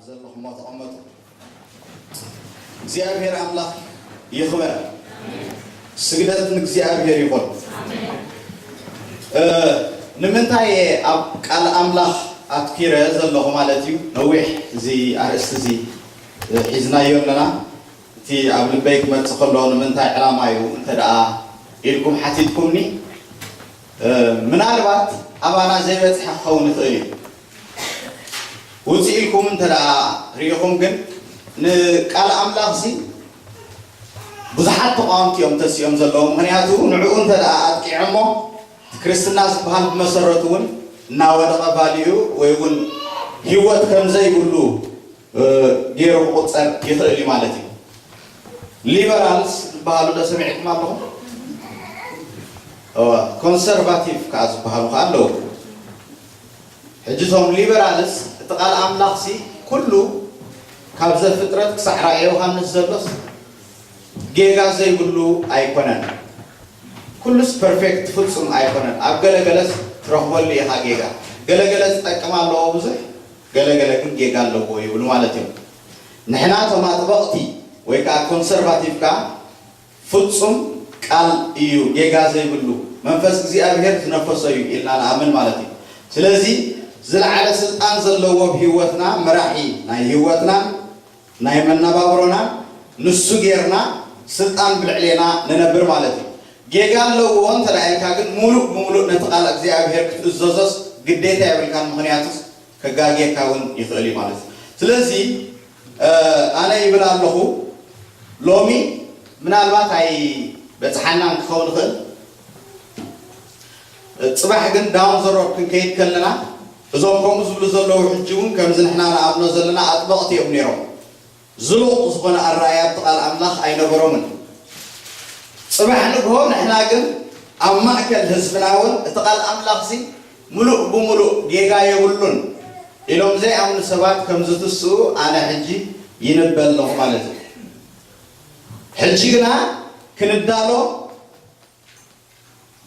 ዘለኹም ተቐመጡ። እግዚኣብሔር ኣምላኽ ይኽበር። ስግደት ንእግዚኣብሔር ይኹን። እ፣ ንምንታይ እየ ኣብ ቃል ኣምላኽ ኣትኪረ ዘለኹ ማለት እዩ? ነዊሕ እዚ ኣርእስቲ እዚ ሒዝናዮ ኣለና። እቲ ኣብ ልበይ ክመጽእ ከሎ ንምንታይ ዕላማ እዩ እንተ ደኣ ኢልኩም ሓቲትኩምኒ፣ እ፣ ምናልባት ኣባና ዘይበጽሐ ክኸውን ይኽእል እዩ። ውፅእ ኢልኩም እንተ ደኣ ርኢኹም ግን ንቃል ኣምላኽ ሲ ብዙሓት ተቃወምቲ እዮም ተሲኦም ዘለዉ። ምኽንያቱ ንዕኡ እንተ ደኣ ኣጥቂዖሞ እቲ ክርስትና ዝበሃል ብመሰረቱ እውን እናወደቐ ቫልዩ ወይ እውን ህይወት ከም ዘይብሉ፣ እ፣ ገይሩ ክቑጸር ይኽእል እዩ ማለት እዩ። ሊበራልስ ዝበሃሉ ዶ ሰሚዕኩም ኣለኹም? እወ፣ ኮንሰርቫቲቭ ከኣ ዝበሃሉ ከኣ ኣለዉ። ሕጂ እቶም ሊበራልስ እቲ ቃል ኣምላኽሲ ኩሉ ካብ ዘፍጥረት ክሳዕ ራእየ ዮሃንስ ዘሎስ ጌጋ ዘይብሉ ኣይኮነን። ኩሉስ ፐርፌክት ፍጹም ኣይኮነን። ኣብ ገለገለስ ትረኽበሉ ኢኻ ጌጋ። ገለገለ ዝጠቅም ኣለዎ ብዙሕ፣ ገለገለ ግን ጌጋ ኣለዎ ይብሉ ማለት እዮም። ንሕና እቶም ኣጥበቕቲ ወይ ከኣ ኮንሰርቫቲቭ ከኣ ፍጹም ቃል እዩ፣ ጌጋ ዘይብሉ መንፈስ እግዚኣብሔር ዝነፈሶ እዩ ኢልና ንኣምን ማለት እዩ። ስለዚ ዝለዓለ ስልጣን ዘለዎ ኣብ ህይወትና መራሒ ናይ ህይወትናን ናይ መነባብሮናን ንሱ ጌርና ስልጣን ብልዕሌና ንነብር ማለት እዩ። ጌጋ ኣለዎ እንተ ደኣ ኢልካ ግን ሙሉእ ብሙሉእ ነቲ ቃል እግዚኣብሔር ክትእዘዞስ ግዴታ የብልካን፣ ምኽንያቱስ ከጋግየካ እውን ይኽእል እዩ ማለት እዩ። ስለዚ እ፣ ኣነ ይብል ኣለኹ ሎሚ ምናልባት ኣይበጽሓናን ክኸውን ይኽእል። ጽባሕ ግን ዳውን ዘ ሮድ ክንከይድ ከለና እዞም ከምኡ ዝብሉ ዘለዉ ሕጂ እውን ከምዚ ንሕና ንኣብኖ ዘለና ኣጥበቕቲ እዮም ነይሮም። ዝሉቕ ዝኾነ ኣረኣእያ ኣብቲ ቃል ኣምላኽ ኣይነበሮምን። ጽባሕ ንግሆ ንሕና ግን ኣብ ማእከል ህዝብና እውን እቲ ቃል ኣምላኽሲ ምሉእ ብምሉእ ጌጋ የብሉን ኢሎም ዘይኣምኑ ሰባት ከም ዝትስኡ ኣነ ሕጂ ይንበ ኣለኹ ማለት እዩ። ሕጂ ግና ክንዳሎ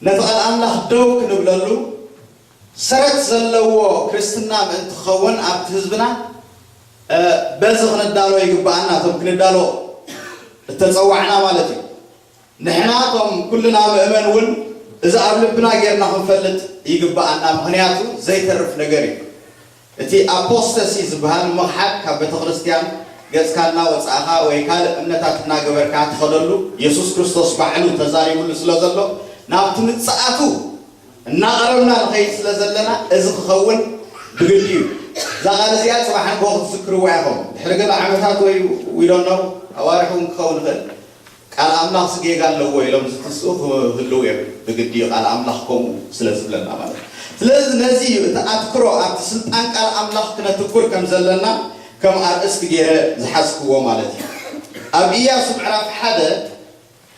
ነቲ ቃል ኣምላኽ ደው ክንብለሉ ሰረት ዘለዎ ክርስትና ምእንቲ ክኸውን ኣብቲ ህዝብና፣ እ፣ በዚ ክንዳሎ ይግብኣና፣ እቶም ክንዳሎ እተጸዋዕና ማለት እዩ። ንሕና እቶም ኩልና ምእመን እውን እዚ ኣብ ልብና ጌርና ክንፈልጥ ይግብኣና፣ ምኽንያቱ ዘይተርፍ ነገር እዩ። እቲ ኣፖስተሲ ዝበሃል ምኽሓድ፣ ካብ ቤተ ክርስቲያን ገጽካ እናወጻእኻ ወይ ካልእ እምነታት እናገበርካ ትኸደሉ፣ የሱስ ክርስቶስ ባዕሉ ተዛሪቡሉ ስለ ዘሎ፣ ናብቲ ምጽኣቱ እናቐረብና ንኸይድ ስለ ዘለና፣ እዚ ክኸውን ብግዲ እዩ። እዛ ቃል እዚኣ ጽባሕ ንግሆ ክትዝክርዋ ኢኹም። ድሕሪ ገለ ዓመታት ወይ we don't know፣ ኣዋርሕ እውን ክኸውን ይኽእል። ቃል ኣምላኽስ ጌጋ ኣለዎ ኢሎም ዝትስኡ ክህልዉ እዮም። ብግዲ እዩ ቃል ኣምላኽ ከምኡ ስለ ዝብለና ማለት እዩ። ስለዚ ነዚ እዩ እቲ ኣትክሮ ኣብቲ ስልጣን ቃል ኣምላኽ ክነትኩር ከም ዘለና ከም ኣርእስቲ ገይረ ዝሓዝክዎ ማለት እዩ። ኣብ ኢያሱ ምዕራፍ ሓደ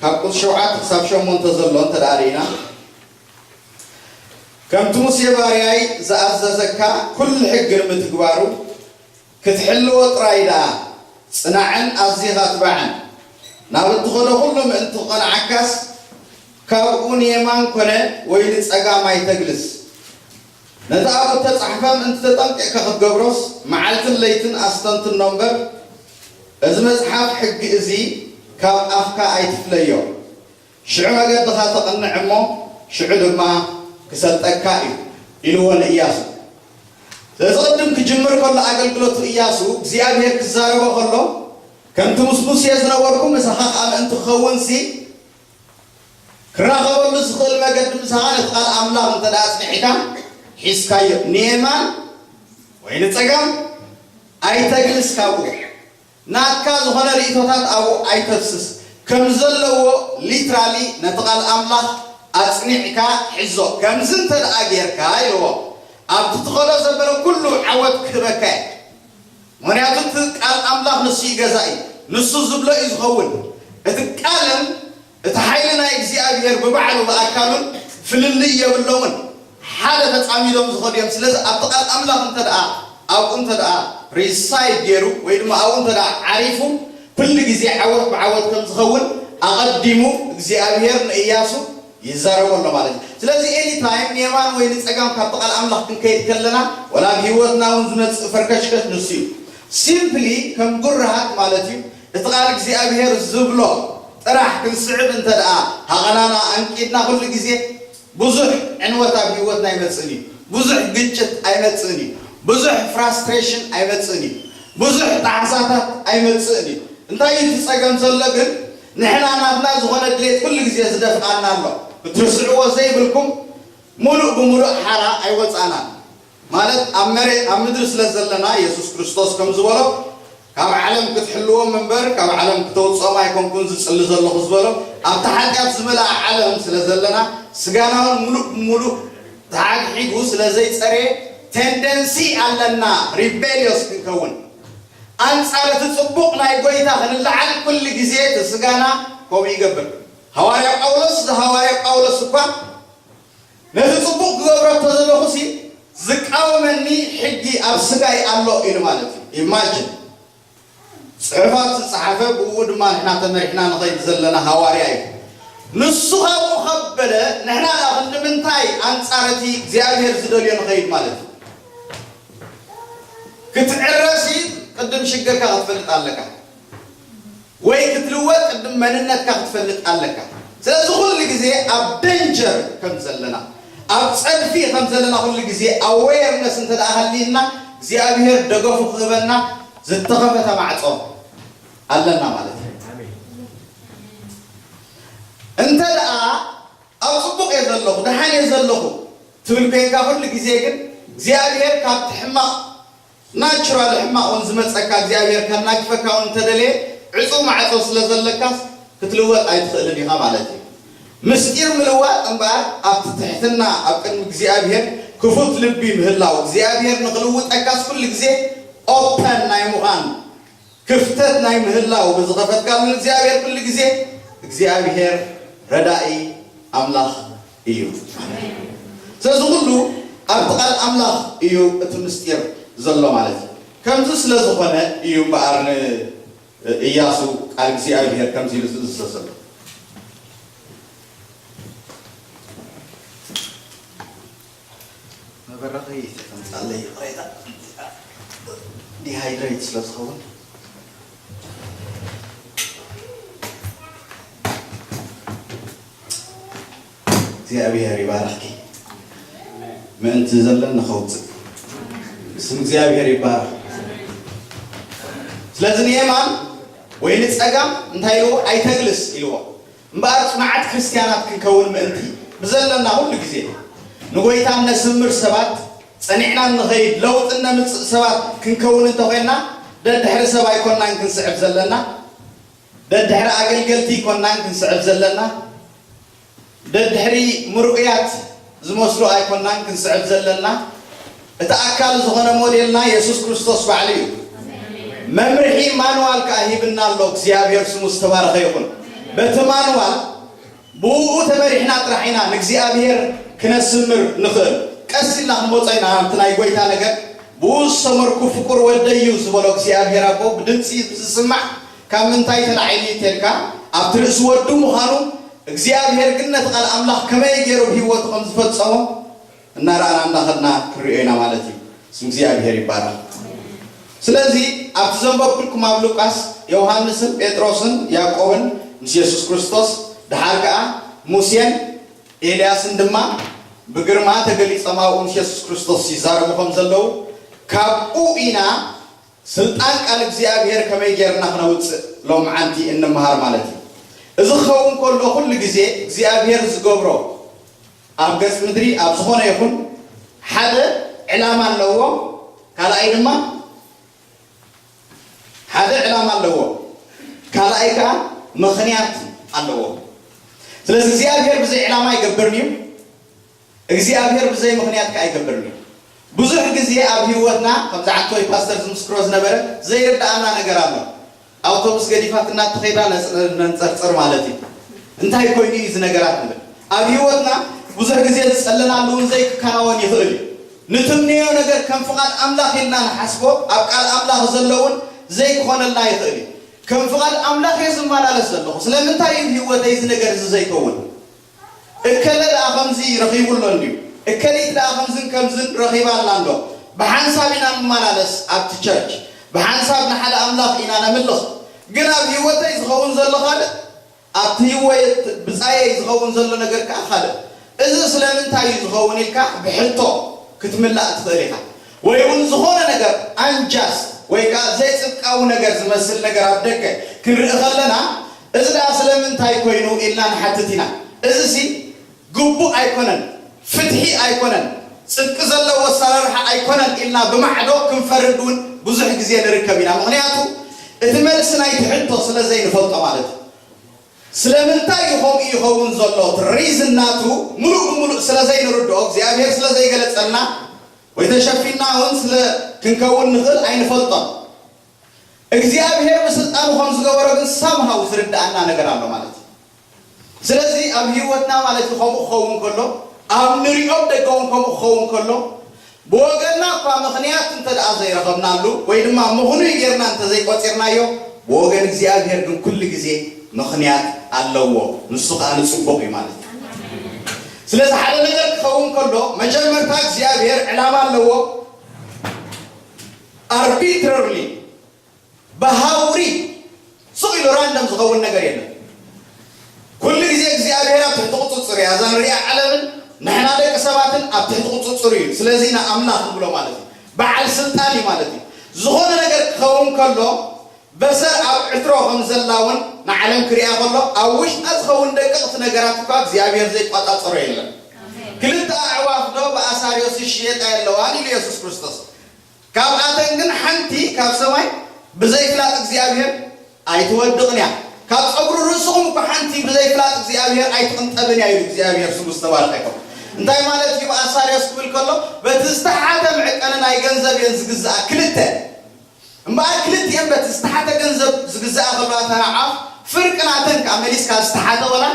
ካብ ቁጽሪ ሸውዓተ ክሳብ ሸሞንተ ዘሎ እንተ ደኣ ርኢና፣ ከምቲ ሙሴ ባርያይ ዝኣዘዘካ ኩሉ ሕጊ ንምትግባሩ ክትሕልዎ ጥራይ ደኣ ጽናዕን ኣዚኻ ትባዕን። ናብ እትኸዶ ኩሉ ምእንቲ ክቐንዓካስ፣ ካብኡ ንየማን ኮነ ወይ ንጸጋም ኣይተግልስ። ነቲ ኣብኡ እተጻሕፈ ምእንቲ ተጠንቂቕካ ክትገብሮስ፣ መዓልትን ለይትን ኣስተንትኖ እምበር፣ እዚ መጽሓፍ ሕጊ እዚ ካብ ኣፍካ ኣይትፍለዮ። ሽዑ መገድኻ ተቕንዕ እሞ፣ ሽዑ ድማ ክሰልጠካ እዩ፣ ኢልዎ ንእያሱ። ስለዚ ቅድም ክጅምር ከሎ ኣገልግሎቱ እያሱ እግዚኣብሔር ክዛረቦ ከሎ፣ ከምቲ ምስ ሙሴ ዝነበርኩ ምሳኻ ከኣ ምእንቲ ክኸውንሲ፣ ክራኸበሉ ዝኽእል መገዲ ምሳኻ ነቲ ቃል ኣምላኽ እንተ ደኣ ኣጽኒዕካ ሒዝካዮ፣ ንየማን ወይ ንጸጋም ኣይተግልስ ካብኡ። ናትካ ዝኾነ ርእይቶታት ኣብኡ ኣይተፍስስ። ከም ዘለዎ ሊትራሊ ነቲ ቃል ኣምላኽ ኣጽኒዕካ ሕዞ። ከምዚ እንተ ደኣ ጌርካ ኢልዎ፣ ኣብቲ ትኸዶ ዘበለ ኩሉ ዓወት ክህበካ እየ። ምኽንያቱ እቲ ቃል ኣምላኽ ንሱ እዩ ገዛኢ፣ ንሱ ዝብሎ እዩ ዝኸውን። እቲ ቃልን እቲ ሓይሊ ናይ እግዚኣብሔር ብባዕሉ ብኣካሉን ፍልልይ የብሎምን። ሓደ ተጻሚዶም ዝኸዱ እዮም። ስለዚ ኣብቲ ቃል ኣምላኽ እንተ ደኣ ኣብኡ እንተ ደኣ ሪሳይድ ገይሩ ወይ ድማ ኣብኡ እንተ ደኣ ዓሪፉ፣ ኩሉ ግዜ ዓወት ብዓወት ከም ዝኸውን ኣቐዲሙ እግዚኣብሔር ንእያሱ ይዛረቦ ኣሎ ማለት እዩ። ስለዚ ኤኒ ታይም ንየማን ወይ ንጸጋም ካብቲ ቃል ኣምላኽ ክንከይድ ከለና፣ ወላ ኣብ ህይወትና እውን ዝመጽእ ፈርከሽከሽ ንሱ እዩ። ሲምፕሊ ከም ጉርሃት ማለት እዩ። እቲ ቃል እግዚኣብሔር ዝብሎ ጥራሕ ክንስዕብ እንተ ደኣ ሃቐናና ኣንቂድና ኩሉ ግዜ ብዙሕ ዕንወት ኣብ ህይወትና ኣይመጽእን እዩ። ብዙሕ ግጭት ኣይመጽእን እዩ። ብዙሕ ፍራስትሬሽን ኣይመጽእን እዩ። ብዙሕ ጣዕሳታት ኣይመጽእን እዩ። እንታይ እዩ እቲ ጸገም ዘሎ ግን ንሕና ናትና ዝኾነ ድሌት ኩሉ ግዜ ዝደፍኣና ኣሎ። ክትርስዕዎ ዘይብልኩም ሙሉእ ብሙሉእ ሓራ ኣይወጻናን። ማለት ኣብ መሬት ኣብ ምድሪ ስለ ዘለና የሱስ ክርስቶስ ከም ዝበሎ ካብ ዓለም ክትሕልዎም እምበር ካብ ዓለም ክተውፅኦም ኣይኮንኩን ዝፅሊ ዘለኹ ዝበሎ ኣብቲ ሓጢኣት ዝመልኣ ዓለም ስለ ዘለና ስጋናውን ሙሉእ ብሙሉእ ተሓግሒጉ ስለ ዘይፀረየ ቴንደንሲ ኣለና ሪቤልዮስ ክንከውን ኣንፃር እቲ ፅቡቕ ናይ ጎይታ ክንለዓል ኩሉ ግዜ እቲ ስጋና ከምኡ ይገብር። ሃዋርያ ጳውሎስ እዚ ሃዋርያ ጳውሎስ እኳ ነቲ ጽቡቕ ክገብሮ እንተዘለኹሲ ዝቃወመኒ ሕጊ ኣብ ስጋይ ኣሎ ኢሉ ማለት እዩ። ኢማጅን ጽሑፋት ዝጸሓፈ ብኡ ድማ ንሕና ተመሪሕና ንኸይድ ዘለና ሃዋርያ እዩ። ንሱ ካብኡ ከበለ ንሕና ደኣ ክንዲ ምንታይ ኣንጻር እቲ እግዚኣብሔር ዝደልዮ ንኸይድ ማለት እዩ። ክትዕረሲ ቅድም ሽግርካ ክትፈልጥ ኣለካ። ወይ ክትልወጥ ቅድም መንነትካ ክትፈልጥ ኣለካ። ስለዚ ኩሉ ግዜ ኣብ ደንጀር ከም ዘለና ኣብ ጸድፊ ከም ዘለና ኩሉ ግዜ ኣዌርነስ እንተ ደኣ ሃልይና እግዚኣብሔር ደገፉ ክህበና ዝተኸፈተ ማዕጾ ኣለና ማለት እዩ። እንተ ደኣ ኣብ ጽቡቕ እየ ዘለኹ ደሓን እየ ዘለኹ ትብል ኮይንካ ኩሉ ግዜ ግን እግዚኣብሔር ካብቲ ሕማቕ ናቹራል ሕማቕ እውን ዝመፀካ እግዚኣብሔር ከናግፈካ እውን እንተደለየ ዕፁ ማዕፆ ስለ ዘለካስ ክትልወጥ ኣይትኽእልን ኢኻ ማለት እዩ። ምስጢር ምልዋጥ እምበኣር ኣብቲ ትሕትና ኣብ ቅድሚ እግዚኣብሔር ክፉት ልቢ ምህላው እግዚኣብሔር ንኽልውጠካስ ኩሉ ግዜ ኦፐን ናይ ምዃን ክፍተት ናይ ምህላው ብዝኸፈትካሉ እግዚኣብሔር ኩሉ ግዜ እግዚኣብሔር ረዳኢ ኣምላኽ እዩ። ስለዚ ኩሉ ኣብቲ ቃል ኣምላኽ እዩ እቲ ምስጢር ዘሎ ማለት እዩ። ከምዚ ስለ ዝኾነ እዩ እምበኣር ንእያሱ ቃል እግዚኣብሔር ከምዚ ኢሉ ዝእዝዞ ዘሎ። መበረኸይ ተምጻለይ ይቕሬታ ዲሃይድሬት ስለ ዝኸውን እግዚኣብሔር ይባርኽኪ። ምእንቲ ዘለኒ ከውፅእ ስም እግዚኣብሔር ይባረኽ። ስለዚ ንየማን ወይ ንፀጋም እንታይ ኢልዎ? ኣይተግልስ ኢልዎ። እምበኣር ጽኑዓት ክርስትያናት ክንከውን ምእንቲ ብዘለና ኩሉ ግዜ ንጎይታ እነስምር ሰባት፣ ጸኒዕና እንኸይድ ለውጢ እነምጽእ ሰባት ክንከውን እንተኾይንና ደድሕሪ ሰብ ኣይኮናን ክንስዕብ ዘለና፣ ደድሕሪ ኣገልገልቲ ኣይኮናን ክንስዕብ ዘለና፣ ደድሕሪ ምርኡያት ዝመስሉ ኣይኮናን ክንስዕብ ዘለና፣ እቲ ኣካል ዝኾነ ሞዴልና የሱስ ክርስቶስ ባዕሉ እዩ። መምርሒ ማንዋል ከኣ ሂብና ኣሎ እግዚኣብሔር ስሙ ዝተባረኸ ይኹን። በቲ ማንዋል ብኡ ተመሪሕና ጥራሕ ኢና ንእግዚኣብሔር ክነስምር ንኽእል። ቀስ ኢልና ክንመጾ ኢና ናብቲ ናይ ጎይታ ነገር። ብኡ ዝሰመርኩ ፍቁር ወደይ እዩ ዝበሎ እግዚኣብሔር ኣቦ ብድምፂ ዝስማዕ ካብ ምንታይ ተላዒሉ እዩ ተልካ ኣብቲ ርእሲ ወዱ ምዃኑ እግዚኣብሔር ግን ነቲ ቃል ኣምላኽ ከመይ ገይሩ ብህይወቱ ከም ዝፈጸሞ እናረኣና እናኸድና ክንሪኦ ኢና ማለት እዩ። ስም እግዚኣብሔር ይባረኽ። ስለዚ ኣብቲ ዘንበብኩልኩም ኣብ ሉቃስ ዮሃንስን ጴጥሮስን ያዕቆብን ምስ የሱስ ክርስቶስ ድሓር ከኣ ሙሴን ኤልያስን ድማ ብግርማ ተገሊጾም ኣብኡ ምስ የሱስ ክርስቶስ ይዛረቡ ከም ዘለዉ ካብኡ ኢና ስልጣን ቃል እግዚኣብሔር ከመይ ጌርና ክነውፅእ ሎምዓንቲ እንምሃር ማለት እዩ። እዚ ክኸውን ከሎ ኩሉ ግዜ እግዚኣብሔር ዝገብሮ ኣብ ገጽ ምድሪ ኣብ ዝኾነ ይኹን ሓደ ዕላማ ኣለዎ። ካልኣይ ድማ ሓደ ዕላማ ኣለዎ። ካልኣይ ከዓ ምኽንያት ኣለዎ። ስለዚ እግዚኣብሔር ብዘይ ዕላማ ኣይገብርን እዩ። እግዚኣብሔር ብዘይ ምኽንያት ከዓ ኣይገብርን እዩ። ብዙሕ ግዜ ኣብ ህይወትና ከምዚ ዓንተወይ ፓስተር ዝምስክሮ ዝነበረ ዘይርድኣና ነገር ኣሎ። ኣውቶቡስ ገዲፋትና ትኸይዳ ነንፀርፅር ማለት እዩ። እንታይ ኮይኑ እዩ እዚ ነገራት ንብል። ኣብ ህይወትና ብዙሕ ግዜ ዝፀለናሉ እውን ዘይክከናወን ይኽእል እዩ። ንትምንዮ ነገር ከም ፍቓድ ኣምላኽ ኢልና ንሓስቦ ኣብ ቃል ኣምላኽ ዘሎ እውን ዘይክኾነልና ይኽእል እዩ። ከም ፍቓድ ኣምላኽ እየ ዝመላለስ ዘለኹ። ስለምንታይ እዩ ህይወተይ እዚ ነገር እዚ ዘይከውን? እከለ ደኣ ከምዚ ረኺቡ ኣሎ እንድዩ፣ እከሊት ደኣ ከምዝን ከምዝን ረኺባ ኣላ እንዶ። ብሓንሳብ ኢና ንመላለስ ኣብቲ ቸርች። ብሓንሳብ ንሓደ ኣምላኽ ኢና ነምልኽ፣ ግን ኣብ ህይወተይ ዝኸውን ዘሎ ካልእ፣ ኣብቲ ህይወት ብጻየይ ዝኸውን ዘሎ ነገር ከኣ ካልእ። እዚ ስለምንታይ እዩ ዝኸውን ኢልካ ብሕቶ ክትምላእ ትኽእል ኢኻ። ወይ እውን ዝኾነ ነገር ኣንጃስት ወይ ከኣ ዘይጽድቃዊ ነገር ዝመስል ነገር ኣብ ደገ ክንርኢ ከለና፣ እዚ ደኣ ስለምንታይ ኮይኑ ኢልና ንሓትት ኢና። እዚሲ ግቡእ ኣይኮነን፣ ፍትሒ ኣይኮነን፣ ጽድቂ ዘለዎ ኣሰራርሓ ኣይኮነን ኢልና ብማዕዶ ክንፈርድ እውን ብዙሕ ግዜ ንርከብ ኢና። ምኽንያቱ እቲ መልሲ ናይቲ ሕቶ ስለ ዘይንፈልጦ ማለት እዩ። ስለምንታይ እዩ ከምኡ ይኸውን ዘሎ? እቲ ሪዝን ናቱ ምሉእ ብምሉእ ስለ ዘይንርድኦ፣ እግዚኣብሔር ስለ ዘይገለጸልና ወይ ተሸፊንና እውን ስለ ክንከውን ንኽእል ኣይንፈልጦን። እግዚኣብሔር ብስልጣኑ ከም ዝገበሮ ግን ሳምሃው ዝርድኣና ነገር ኣሎ ማለት እዩ። ስለዚ ኣብ ህይወትና ማለት እዩ ከምኡ ክኸውን ከሎ፣ ኣብ ንሪኦም ደገውን ከምኡ ክኸውን ከሎ፣ ብወገንና እኳ ምኽንያት እንተ ደኣ ዘይረኸብናሉ ወይ ድማ ምኽኑይ ጌርና እንተ ዘይቆጺርናዮ፣ ብወገን እግዚኣብሔር ግን ኩሉ ግዜ ምኽንያት ኣለዎ። ንሱ ከኣ ንጽቡቕ እዩ ማለት እዩ። ስለዚ ሓደ ነገር ክኸውን ከሎ መጀመርታ እግዚኣብሔር ዕላማ ኣለዎ። ኣርቢትራርሊ ብሃውሪ ስቕ ኢሉ ራንደም ዝኸውን ነገር የለን። ኩሉ ግዜ እግዚኣብሔር ኣብ ትሕቲ ቁጽጽር እያ። እዛ ንሪኣ ዓለምን ንሕና ደቂ ሰባትን ኣብ ትሕቲ ቁጽጽር እዩ። ስለዚ ኢና ኣምላኽ ንብሎ ማለት እዩ። በዓል ስልጣን እዩ ማለት እዩ። ዝኾነ ነገር ክኸውን ከሎ በሰር ኣብ ዕትሮ ከም ዘላ እውን ንዓለም ክሪኣ ከሎ ኣብ ውሽጣ ዝኸውን ደቀቕቲ ነገራት እኳ እግዚኣብሔር ዘይቋጻጸሮ የለን። ክልተ ኣዕዋፍ ዶ ብኣሳርዮስ ይሽየጣ የለዋን ኢሉ የሱስ ክርስቶስ። ካብኣተን ግን ሓንቲ ካብ ሰማይ ብዘይፍላጥ እግዚኣብሔር ኣይትወድቕን እያ። ካብ ጸጉሪ ርእስኹም እኳ ሓንቲ ብዘይፍላጥ እግዚኣብሔር ኣይትቕንጠብን እያ ኢሉ እግዚኣብሔር ስሙ ዝተባረኸ ይኹን። እንታይ ማለት እዩ? ብኣሳርዮስ ክብል ከሎ በቲ ዝተሓተ መዕቀኒ ናይ ገንዘብ እየን ዝግዝኣ። ክልተ እምበኣር ክልቲኤን በቲ ዝተሓተ ገንዘብ ዝግዝኣ ከለዋ እተን ኣዕዋፍ ፍርቂ ናተን ከኣ መሊስካ ዝተሓተ ወላ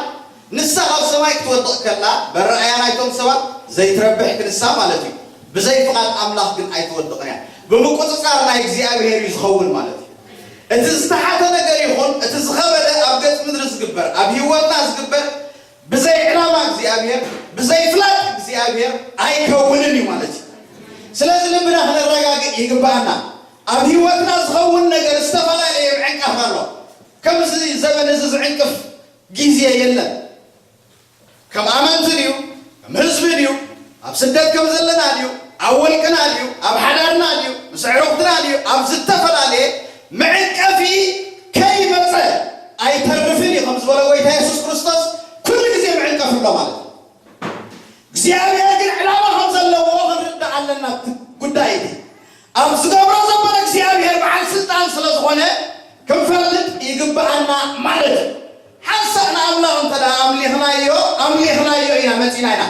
ንሳ ካብ ሰማይ ክትወድቕ ከላ በረኣያ ናይቶም ሰባት ዘይትረብሕ ክንሳ ማለት እዩ። ብዘይ ፍቓድ ኣምላኽ ግን ኣይትወድቕን እያ። ብምቁጽጻር ናይ እግዚኣብሔር እዩ ዝኸውን ማለት እዩ። እቲ ዝተሓተ ነገር ይኹን እቲ ዝኸበደ ኣብ ገጽ ምድሪ ዝግበር ኣብ ህይወትና ዝግበር ብዘይ ዕላማ እግዚኣብሔር ብዘይ ፍላጥ እግዚኣብሔር ኣይከውንን እዩ ማለት እዩ። ስለዚ ልብና ክነረጋግእ ይግባኣና። ኣብ ህይወትና ዝኸውን ነገር ዝተፈላለየ ምዕንቃፍ ኣሎ። ከምዚ ዘበን እዚ ዝዕንቅፍ ግዜ የለን። ከም ኣመንቲ ድዩ? ከም ህዝቢ ድዩ? ኣብ ስደት ከም ዘለና ድዩ? ኣብ ውልቅና ድዩ? ኣብ ሓዳርና ድዩ? ምስ ኣዕሩኽትና ድዩ? ኣብ ዝተፈላለየ መዕንቀፊ ከይመጸ ኣይተርፍን እዩ ከም ዝበሎ ጎይታ የሱስ ክርስቶስ ኩሉ ግዜ መዕንቀፊ ኣሎ ማለት እዩ። እግዚኣብሔር ግን ዕላማ ከም ዘለዎ ክንርዳእ ኣለና። እቲ ጉዳይ እቲ ኣብ ዝገብሮ ዘሎ እግዚኣብሔር በዓል ስልጣን ስለ ዝኾነ ክንፈልጥ ይግብኣና ማለት እዩ። ሓንሳእ ንኣምላኽ እንተ ደኣ ኣምሊኽናዮ ኣምሊኽናዮ ኢና መጺና ኢና።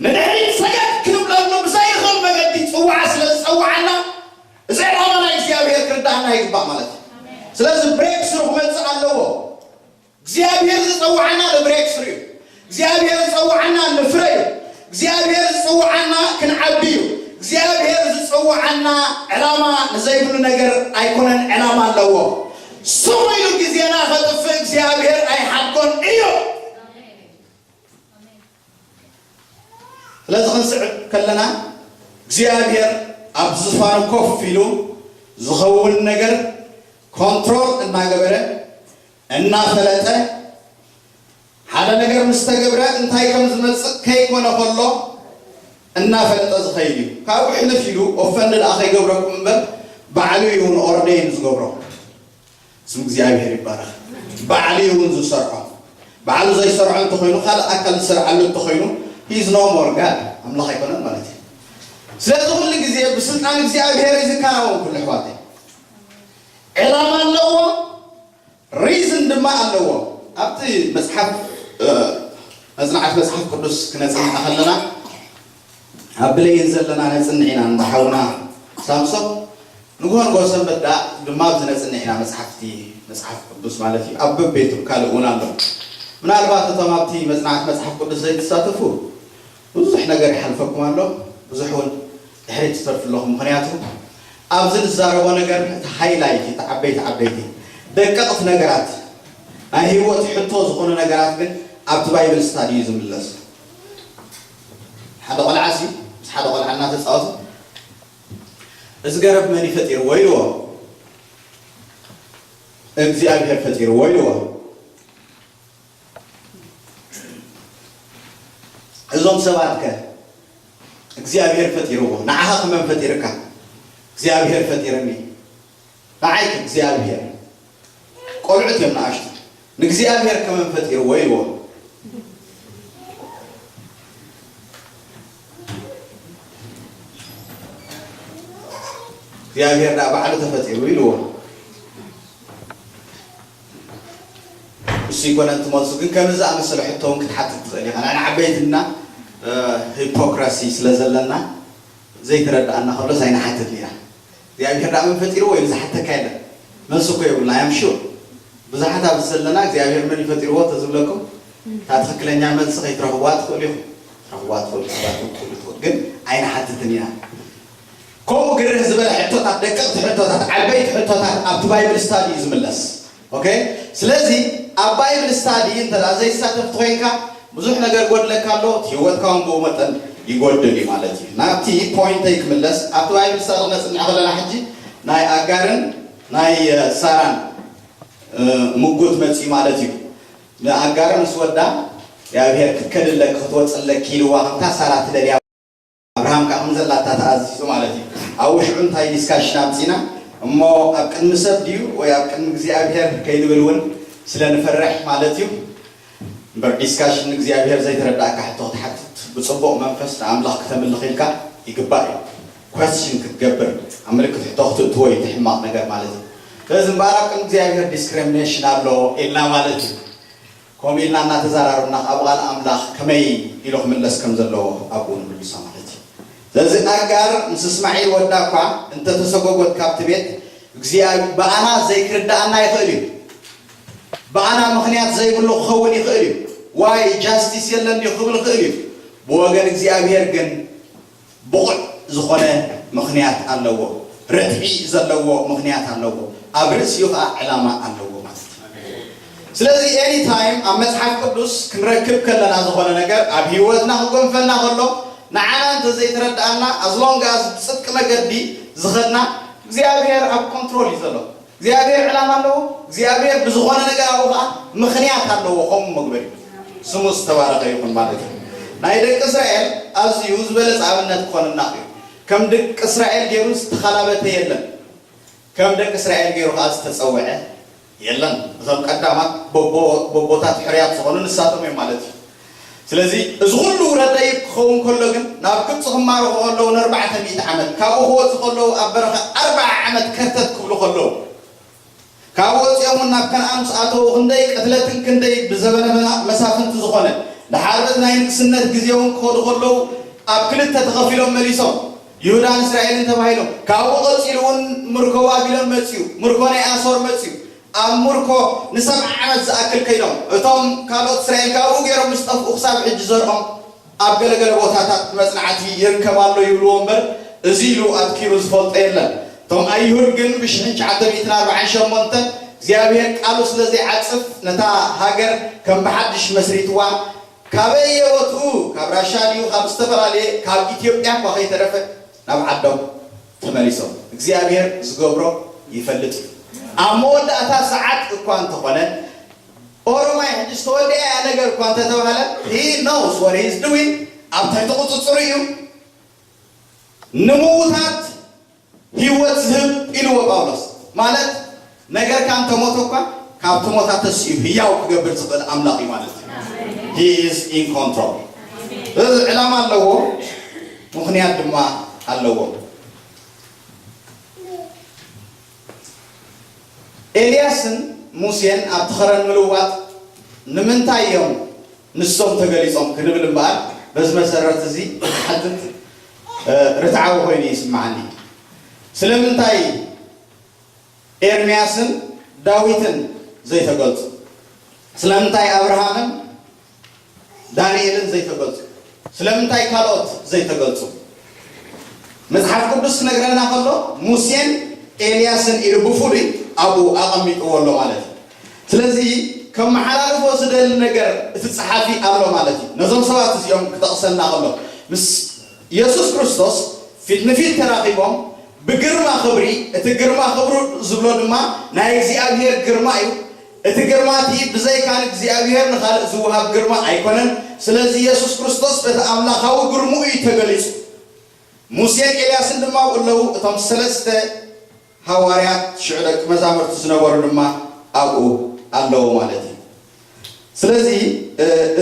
ንድሕሪት ሰገድ ክንብለሉ ብዘይኽእል መገዲ ጽዋዓ ስለ ዝጸውዓና እዚ ዕላማ ናይ እግዚኣብሔር ክርዳኣና ይግባእ ማለት እዩ። ስለዚ ብሬክ ስሩ ክመጽእ ኣለዎ። እግዚኣብሔር ዝጸውዓና ንብሬክ ስሩ እዩ። እግዚኣብሔር ዝጸውዓና ንፍረ እዩ። እግዚኣብሔር ዝጸውዓና ክንዓቢ እዩ። እግዚኣብሔር ዝጸውዓና ዕላማ ንዘይብሉ ነገር ኣይኮነን፣ ዕላማ ኣለዎ። ስሙ ኢሉ ግዜና ከጥፍእ እግዚኣብሔር ኣይሓድጎን እዩ። ስለዚ ክንስዕብ ከለና እግዚኣብሔር ኣብ ዝፋኑ ኮፍ ኢሉ ዝኸውን ነገር ኮንትሮል እናገበረ እናፈለጠ ሓደ ነገር ምስ ተገብረ እንታይ ከም ዝመጽእ ከይኮነ ከሎ እናፈለጠ ዝኸይድ እዩ። ካብኡ ሕልፍ ኢሉ ኦፈንድ ደኣ ከይገብረኩም እምበር ባዕሉ እዩ እውን ኦርደይን ዝገብሮ። ስም እግዚኣብሔር ይባረኽ። ባዕሉ እዩ እውን ዝሰርዖ። ባዕሉ ዘይሰርዖ እንተኾይኑ ካልእ ኣካል ዝሰርዓሉ እንተኾይኑ he's no more God፣ ኣምላኽ ኣይኮነን ማለት እዩ። ስለዚ ኩሉ ግዜ ብስልጣን እግዚኣብሔር እዩ ዝከናወን ኩሉ ኣሕዋተይ። ዕላማ ኣለዎ፣ ሪዝን ድማ ኣለዎ። ኣብቲ መጽሓፍ መጽናዕቲ መጽሓፍ ቅዱስ ክነጽንዕ ከለና ኣብ ብለይን ዘለና ነጽንዕ ኢና። እንዳ ሓውና ሳምሶም ንግሆ ንግሆ ሰንበት ደኣ ድማ ኣብዚ ነጽንዕ ኢና። መጽሓፍቲ መጽሓፍ ቅዱስ ማለት እዩ። ኣብ በቤቱ ካልእ እውን ኣሎ። ምናልባት እቶም ኣብቲ መጽናዕቲ መጽሓፍ ቅዱስ ዘይትሳተፉ ብዙሕ ነገር ይሓልፈኩም ኣሎ፣ ብዙሕ እውን ድሕሪት ትተርፉ ኣለኹም። ምኽንያቱ ኣብዚ ንዛረቦ ነገር እቲ ሃይላይት እቲ ዓበይቲ ዓበይቲ ደቀቕቲ ነገራት ናይ ህይወት ሕቶ ዝኾኑ ነገራት ግን ኣብቲ ባይብል ስታዲ እዩ ዝምለስ። ሓደ ቆልዓ ሲ ምስ ሓደ ቆልዓ እናተፃወቱ እዚ ገረብ መን እዩ ፈጢርዎ ኢልዎ። እግዚኣብሔር ፈጢርዎ ኢልዎ። እዞም ሰባት ከ እግዚኣብሔር ፈጢርዎ፣ ንዓኻ ከመን ፈጢርካ? እግዚኣብሔር ፈጢርኒ። ንዓይ ከ እግዚኣብሔር፣ ቆልዑት እዮም ንኣሽቱ፣ ንእግዚኣብሔር ከመን ፈጢርዎ ኢልዎ። እግዚኣብሔር ደኣ ባዕሉ ተፈጢሩ ኢልዎ። እሱ ይኮነ እንትመልሱ ግን ከምዚ ዝኣመሰለ ሕቶ እውን ክትሓትት ትኽእል ኢኻ። ንዓና ዓበይትና ሂፖክራሲ ስለ ዘለና ዘይተረዳኣና ከሎስ ኣይንሓትት ኢና። እግዚኣብሔር ደኣ መን ፈጢርዎ ኢሉ ዝሓተካ የለን። መልሲ እኮ የብልና። ኣም ሹር ብዙሓት ኣብዚ ዘለና እግዚኣብሔር መን ይፈጢርዎ ተዝብለኩም እታ ትኽክለኛ መልሲ ከይትረኽብዋ ትኽእሉ ኢኹም። ትረኽብዋ ትኽእሉ ሰባት እውን ትኽእሉ ትኽእሉ ግን ኣይንሓትትን ኢና። ከምኡ ግርህ ዝበለ ሕቶታት፣ ደቀቕቲ ሕቶታት፣ ዓበይቲ ሕቶታት ኣብቲ ባይብል ስታዲ እዩ ዝምለስ። ኦኬ፣ ስለዚ ኣብ ባይብል ስታዲ እንተ ዘይሳተፍቲ ኮይንካ ብዙሕ ነገር ጎድለካ ኣሎ፣ እቲ ህይወትካ እውን ብኡ መጠን ይጎድል እዩ ማለት እዩ። ናብቲ ፖይንተይ ክምለስ፣ ኣብቲ ባይብል ስታዲ ክነፅንዕ ከለና ሕጂ ናይ ኣጋርን ናይ ሳራን ምጉት መፅዩ ማለት እዩ። ንኣጋር ምስ ወዳ እግዚኣብሔር ክትከድለኪ ክትወፅለኪ ኢልዋ ከምታ ሳራ ትደልያ ኣብርሃም ከዓ ከምዘላታ ተኣዚዙ ማለት እዩ። ኣብ ውሽዑ እንታይ ዲስካሽን ኣምፂና እሞ ኣብ ቅድሚ ሰብ ድዩ ወይ ኣብ ቅድሚ እግዚኣብሔር ከይንብል እውን ስለ ንፈርሕ ማለት እዩ። እምበር ዲስካሽን እግዚኣብሔር ዘይተረዳእካ ሕቶ ክትሓትት ብፅቡቕ መንፈስ ንኣምላኽ ክተምልኽ ኢልካ ይግባእ እዩ። ኮስችን ክትገብር ኣብ ምልክት ሕቶ ክትእትዎ እዩ እቲ ሕማቕ ነገር ማለት እዩ። ስለዚ እምበኣር ኣብ ቅድሚ እግዚኣብሔር ዲስክሪሚኔሽን ኣሎ ኢልና ማለት እዩ። ከምኡ ኢልና እናተዛራረብና ካብ ቃል ኣምላኽ ከመይ ኢሉ ክምለስ ከም ዘለዎ ኣብኡ ንምልሶ ማለት እዩ። ስለዚ ኣጋር ምስ እስማዒል ወዳ እኳ እንተተሰጎጎት ካብቲ ቤት እግዚኣብሔር ብኣና ዘይክርዳኣና ይኽእል እዩ። ብኣና ምኽንያት ዘይብሉ ክኸውን ይኽእል እዩ። ዋይ ጃስቲስ የለን ድዩ ክብል ይኽእል እዩ። ብወገን እግዚኣብሔር ግን ብቑዕ ዝኾነ ምኽንያት ኣለዎ። ርትዒ ዘለዎ ምኽንያት ኣለዎ። ኣብ ርእሲኡ ከዓ ዕላማ ኣለዎ ማለት እዩ። ስለዚ ኤኒ ታይም ኣብ መፅሓፍ ቅዱስ ክንረክብ ከለና ዝኾነ ነገር ኣብ ህይወትና ክጎንፈልና ከሎ ንዓና እንተዘይተረድኣና ኣዝሎንጋስ ብፅድቂ መገዲ ዝኸድና እግዚኣብሔር ኣብ ኮንትሮል እዩ ዘሎ። እግዚኣብሔር ዕላማ ኣለዎ። እግዚኣብሔር ብዝኾነ ነገር ኣብኡ ከዓ ምኽንያት ኣለዎ። ከምኡ መግበሪ ስሙ ዝተባረኸ ይኹን ማለት እዩ። ናይ ደቂ እስራኤል ኣዝዩ ዝበለፀ ኣብነት ክኾንና እዩ። ከም ደቂ እስራኤል ገይሩ ዝተኻላበተ የለን። ከም ደቂ እስራኤል ገይሩ ከዓ ዝተፀውዐ የለን። እቶም ቀዳማት ቦቦታት ሕርያት ዝኾኑ ንሳቶም እዮም ማለት እዩ። ስለዚ እዚ ኩሉ ውረደይ ክኸውን ከሎ ግን ናብ ግብፂ ክማረኹ ከለዉ ንኣርባዕተ ሚእቲ ዓመት ካብኡ ክወፁ ከለዉ ኣብ በረኻ ኣርባዓ ዓመት ከርተት ክብሉ ከለዉ ካብ ወፂኦም እውን ናብ ከነኣን ምስ ኣተዉ ክንደይ ቅትለትን ክንደይ ብዘበነ መሳፍንቲ ዝኾነ ድሓር በቲ ናይ ንግስነት ግዜ እውን ክኸዱ ከለዉ ኣብ ክልተ ተኸፊሎም መሊሶም ይሁዳን እስራኤልን ተባሂሎም። ካብኡ ቀፂሉ እውን ምርኮ ባቢሎን መፅዩ፣ ምርኮ ናይ ኣሶር መፅዩ። ኣብ ምርኮ ንሰብዓ ዓመት ዝኣክል ከይዶም እቶም ካልኦት እስራኤል ካብኡ ገይሮም ምስ ጠፍኡ ክሳብ ሕጂ ዘርኦም ኣብ ገለገለ ቦታታት መጽናዕቲ ይርከብ ኣሎ ይብልዎ እምበር፣ እዚ ኢሉ ኣትኪሩ ዝፈልጦ የለን። እቶም ኣይሁድ ግን ብሽሕን ትሽዓተ ሚእትን ኣርባዓን ሸሞንተን እግዚኣብሔር ቃሉ ስለ ዘይዓጽፍ፣ ነታ ሃገር ከም ብሓድሽ መስሪትዋ፣ ካበየ ወትኡ፣ ካብ ራሻ ድዩ፣ ካብ ዝተፈላለየ፣ ካብ ኢትዮጵያ እኳ ከይተረፈ ናብ ዓዶም ተመሊሶም። እግዚኣብሔር ዝገብሮ ይፈልጥ እዩ። ኣብ መወዳእታ ሰዓት እኳ እንተኾነ፣ ኦሮማይ ሕጂ ዝተወደኣ ነገር እኳ እንተተባህለ፣ he knows what he is doing፣ ኣብ ትሕቲ ቁፅፅሩ እዩ። ንምዉታት ህይወት ዝህብ ኢልዎ ጳውሎስ። ማለት ነገርካ እንተሞተ እኳ ካብቲ ሞት ኣተሲኡ ህያው ክገብር ዝኽእል ኣምላኽ እዩ ማለት እዩ። He is in control። ስለዚ ዕላማ ኣለዎ፣ ምኽንያት ድማ ኣለዎ። ኤልያስን ሙሴን ኣብቲ ኸረን ምልዋጥ ንምንታይ እዮም ንሶም ተገሊጾም ክንብል እምበኣር፣ በዚ መሰረት እዚ ሓትት ርትዓዊ ኮይኑ ይስምዓኒ። ስለምንታይ ኤርምያስን ዳዊትን ዘይተገልጹ? ስለምንታይ ኣብርሃምን ዳንኤልን ዘይተገልጹ? ስለምንታይ ካልኦት ዘይተገልጹ? መጽሓፍ ቅዱስ ክነግረና ከሎ ሙሴን ኤልያስን ኢሉ ብፍሉይ ኣብኡ ኣቐሚጥዎ ኣሎ ማለት እዩ። ስለዚ ከመሓላልፎ ዝደሊ ነገር እቲ ጸሓፊ ኣሎ ማለት እዩ። ነዞም ሰባት እዚኦም ክጠቕሰልና ከሎ ምስ የሱስ ክርስቶስ ፊት ንፊት ተራኺቦም ብግርማ ክብሪ፣ እቲ ግርማ ክብሩ ዝብሎ ድማ ናይ እግዚኣብሔር ግርማ እዩ። እቲ ግርማ እቲ ብዘይካ እግዚኣብሔር ንኻልእ ዝወሃብ ግርማ ኣይኮነን። ስለዚ የሱስ ክርስቶስ በቲ ኣምላኻዊ ግርምኡ እዩ ተገሊጹ። ሙሴን ኤልያስን ድማ ኣብኡ ኣለዉ፣ እቶም ሰለስተ ሃዋርያት ሽዑ ደቂ መዛሙርቲ ዝነበሩ ድማ ኣብኡ ኣለዉ ማለት እዩ። ስለዚ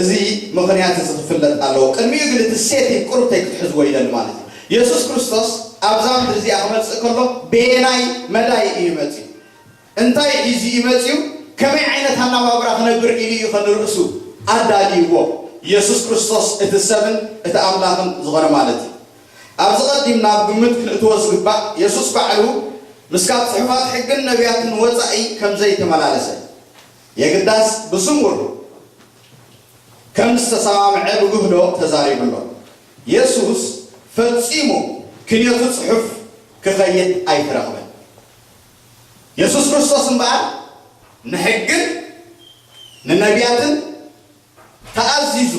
እዚ ምኽንያት እዚ ክፍለጥ ኣለዎ። ቅድሚኡ ግን እቲ ሴቲንግ ቁሩብተይ ክትሕዝዎ ይደሊ ማለት እዩ። የሱስ ክርስቶስ ኣብዛ ምድሪ እዚኣ ክመጽእ ከሎ በየናይ መዳይ እዩ መጽዩ? እንታይ ሒዙ እዩ መጽዩ? ከመይ ዓይነት ኣነባብራ ክነብር ኢሉ እዩ ከንርእሱ ኣዳልይዎ? የሱስ ክርስቶስ እቲ ሰብን እቲ ኣምላኽን ዝኾነ ማለት እዩ። ኣብዚ ቀዲም ናብ ግምት ክንእትዎ ዝግባእ የሱስ ባዕሉ ምስ ካብ ጽሑፋት ሕግን ነቢያትን ወጻኢ ከም ዘይተመላለሰ የግዳስ ብስሙር ከም ዝተሰማምዐ ብግህዶ ተዛሪቡ ኣሎ። የሱስ ፈጺሙ ክንዮቱ ጽሑፍ ክኸይድ ኣይተረኽበን። የሱስ ክርስቶስ እምበኣር ንሕግን ንነቢያትን ተኣዚዙ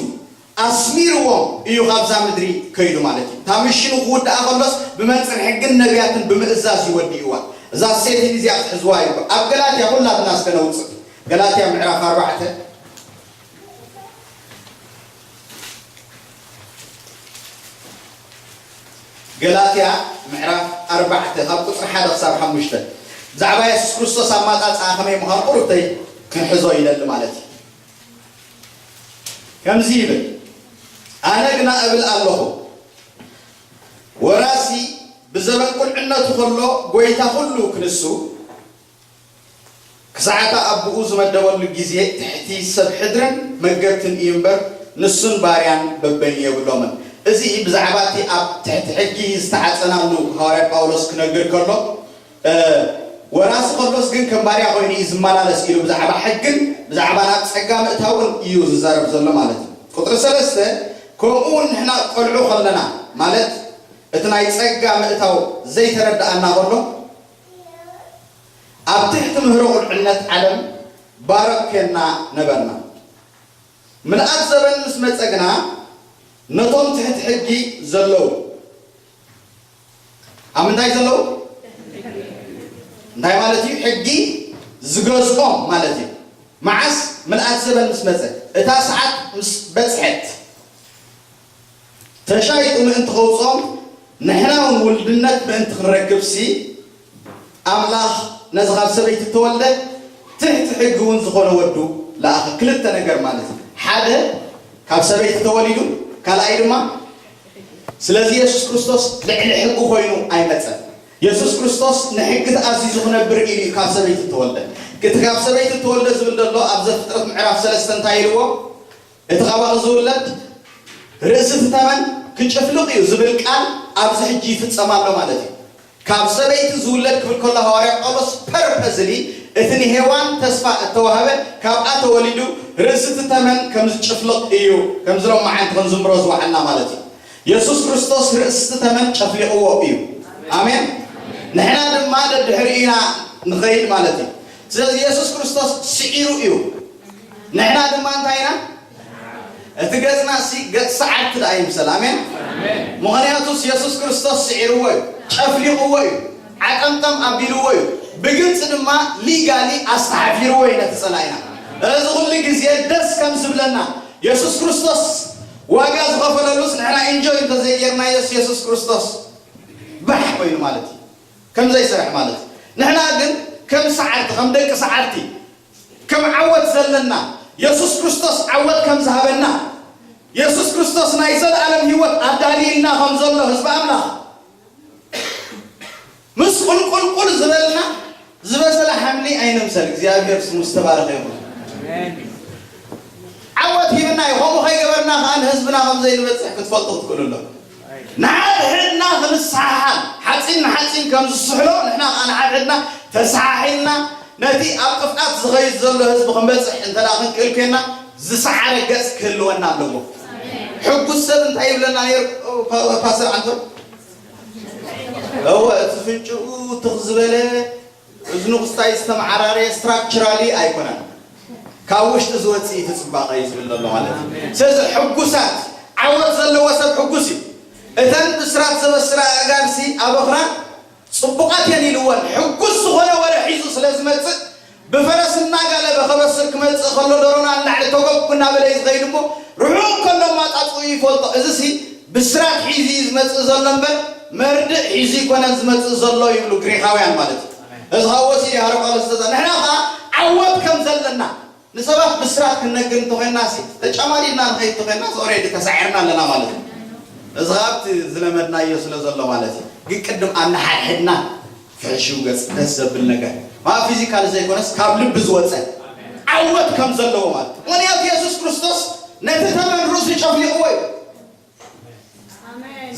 ኣስሚርዎም እዩ ካብዛ ምድሪ ከይዱ ማለት እዩ። እታ ምሽኑ ክውድኣ ከሎስ ብመንፅን ሕግን ነቢያትን ብምእዛዝ እዩ ወዲእዋ። እዛ ሴቲን እዚኣ ክትሕዝዋ ይግባእ። ኣብ ገላትያ ኩላትና እስከ ነውፅእ። ገላትያ ምዕራፍ ኣርባዕተ ገላትያ ምዕራፍ ኣርባዕተ ካብ ቁፅሪ ሓደ ክሳብ ሓሙሽተ ብዛዕባ የሱስ ክርስቶስ ኣማፃፅኣ ከመይ ምዃኑ ቁሩብተይ ክንሕዞ ይደሊ ማለት እዩ። ከምዚ ይብል፣ ኣነ ግና እብል ኣለኹ፣ ወራሲ ብዘበን ቁልዕነቱ ከሎ ጐይታ ኩሉ ክንሱ፣ ክሳዕታ ኣቦኡ ዝመደበሉ ግዜ ትሕቲ ሰብ ሕድርን መገብትን እዩ እምበር፣ ንሱን ባርያን በበይኑ የብሎምን። እዚ ብዛዕባ እቲ ኣብ ትሕቲ ሕጊ ዝተዓጸናሉ ሃዋርያ ጳውሎስ ክነግር ከሎ፣ እ፣ ወራሲ ከሎስ ግን ከም ባርያ ኮይኑ እዩ ዝመላለስ ኢሉ ብዛዕባ ሕግን ብዛዕባ ናብ ጸጋ ምእታውን እዩ ዝዛረብ ዘሎ ማለት እዩ። ቁጽሪ ሰለስተ፣ ከምኡ እውን ንሕና ቆልዑ ከለና፣ ማለት እቲ ናይ ጸጋ ምእታው ዘይተረድኣና ከሎ፣ ኣብ ትሕቲ ምህሮ ቁልዕነት ዓለም ባሮት ኴንና ነበርና። ምልኣት ዘበን ምስ መጸ ግና ነቶም ትሕቲ ሕጊ ዘለዉ፣ ኣብ ምንታይ ዘለዉ? እንታይ ማለት እዩ? ሕጊ ዝገዝኦም ማለት እዩ። መዓስ? ምልኣት ዘበን ምስ መጸ። እታ ሰዓት ምስ በጽሐት፣ ተሻይጡ ምእንቲ ከውጾም፣ ንሕና እውን ውልድነት ምእንቲ ክንረክብሲ፣ ኣምላኽ ነዚ ካብ ሰበይቲ እተወልደ ትሕቲ ሕጊ እውን ዝኾነ ወዱ ለኣኸ። ክልተ ነገር ማለት እዩ። ሓደ ካብ ሰበይቲ ተወሊዱ፣ ካልኣይ ድማ ስለዚ የሱስ ክርስቶስ ልዕሊ ሕጊ ኮይኑ ኣይመጸን። የሱስ ክርስቶስ ንሕጊ ተኣዚዙ ክነብር ኢሉ እዩ ካብ ሰበይቲ እተወልደ። እቲ ካብ ሰበይቲ እተወልደ ዝብል ዘሎ ኣብ ዘፍጥረት ምዕራፍ ሰለስተ እንታይ ኢልዎ? እቲ ካባኡ ዝውለድ ርእሲ እቲ ተመን ክጭፍልቕ እዩ ዝብል ቃል ኣብዚ ሕጂ ይፍጸም ኣሎ ማለት እዩ። ካብ ሰበይቲ ዝውለድ ክብል ከሎ ሃዋርያ ጳውሎስ ፐርፐዝሊ እቲ ንሄዋን ተስፋ እተዋህበ ካብኣ ተወሊዱ ርእሲ እቲ ተመን ከም ዝጭፍልቕ እዩ፣ ከምዚ ሎማዓንቲ ክንዝምሮ ዝወዓልና ማለት እዩ። የሱስ ክርስቶስ ርእሲ እቲ ተመን ጨፍሊቕዎ እዩ። ኣሜን። ንሕና ድማ ደድሕሪኡ ኢና ንኸይድ ማለት እዩ። ስለዚ የሱስ ክርስቶስ ስዒሩ እዩ። ንሕና ድማ እንታይ ኢና? እቲ ገጽና ሲ ገጽ ሰዓርቲ ደኣ ይምሰል። ኣሜን። ምኽንያቱስ የሱስ ክርስቶስ ስዒርዎ እዩ፣ ጨፍሊቕዎ እዩ፣ ዓጠምጠም ኣቢልዎ እዩ። ብግልጺ ድማ ሊጋሊ ኣስተሓፊርዎ እዩ ነቲ ጸላኢና። እዚ ኩሉ ግዜ ደስ ከም ዝብለና የሱስ ክርስቶስ ዋጋ ዝኸፈለሉስ ንሕና ኢንጆይ እንተዘይጌርናዮስ የሱስ ክርስቶስ ባሕ ኮይኑ ማለት እዩ። ከም ዘይሰርሕ ማለት እዩ። ንሕና ግን ከም ሰዓርቲ፣ ከም ደቂ ሰዓርቲ፣ ከም ዓወት ዘለና፣ የሱስ ክርስቶስ ዓወት ከም ዝሃበና፣ የሱስ ክርስቶስ ናይ ዘለኣለም ህይወት ኣዳልይልና ከም ዘሎ ህዝቢ ኣምላኽ፣ ምስ ቁልቁልቁል ዝበልና ዝበሰለ ሓምሊ ኣይንምሰል። እግዚኣብሔር ስሙ ዝተባረኸ ይኹን። ዓወት ሂብና እዩ። ከምኡ ከይገበርና ከኣ ንህዝብና ከም ዘይንበጽሕ ክትፈልጡ ክትክእሉ ኣለኩም። ንሓድሕድና ክንሰሓሓል፣ ሓጺን ንሓጺን ከም ዝስሕሎ፣ ንሕና ከኣ ንሓድሕድና ተሰሓሒልና፣ ነቲ ኣብ ጥፍኣት ዝኸይድ ዘሎ ህዝቢ ክንበጽሕ እንተ ደኣ ክንክእል ኮይንና፣ ዝሰዓረ ገጽ ክህልወና ኣለዎ። ሕጉስ ሰብ እንታይ ይብለና ነይሩ? ፓ-፣ ፓስተር ኣንቶን? እወ፣ እቲ ፍንጭኡ ትኽ ዝበለ፣ እዝኑ ክስታይ ዝተመዓራረየ ስትራክቸራሊ ኣይኮነን። ካብ ውሽጢ ዝወጽእ እቲ ጽባቐ እዩ ዝብል ዘሎ ማለት እዩ። ስለዚ ሕጉሳት፣ ዓወት ዘለዎ ሰብ ሕጉስ እዩ። እተን ብስራት ዘበስራ ኣእጋርሲ ኣብ ኣኽራን ጽቡቓት እየን ኢልወን። ሕጉስ ዝኾነ ወረ ሒዙ ስለ ዝመጽእ፣ ብፈረስ እናጋለበ ከበስር ክመጽእ ከሎ፣ ደሮና ንላዕሊ ተጎብ እናበለ እዩ ዝኸይድ እሞ፣ ርሑቕ ከሎ ኣማጻጽኡ ይፈልጦ። እዚሲ ብስራት ሒዙ እዩ ዝመጽእ ዘሎ እምበር፣ መርድእ ሒዙ ኣይኮነን ዝመጽእ ዘሎ ይብሉ ግሪኻውያን ማለት እዩ። እዚ ኻብ ወሲድ ሃረቆ ለስተዛ ንሕና ኸዓ ዓወት ከም ዘለና ንሰባት ብስራት ክንነግር እንተኾይንና ሲ ተጨማዲድና ንኸይድ እንተኾይንና ኦሬዲ ተሳዒርና ኣለና ማለት እዩ። እዚ ኻብቲ ዝለመድናዮ ስለ ዘሎ ማለት እዩ። ግን ቅድም ኣነሓድሕድና ፍሕሽው ገጽ ደስ ዘብል ነገር ማ ፊዚካል ዘይኮነስ ካብ ልቢ ዝወፀ ዓወት ከም ዘለዎ ማለት እዩ። ምክንያቱ የሱስ ክርስቶስ ነቲ ተመን ርእሱ ጨፍሊቕዎ እዩ።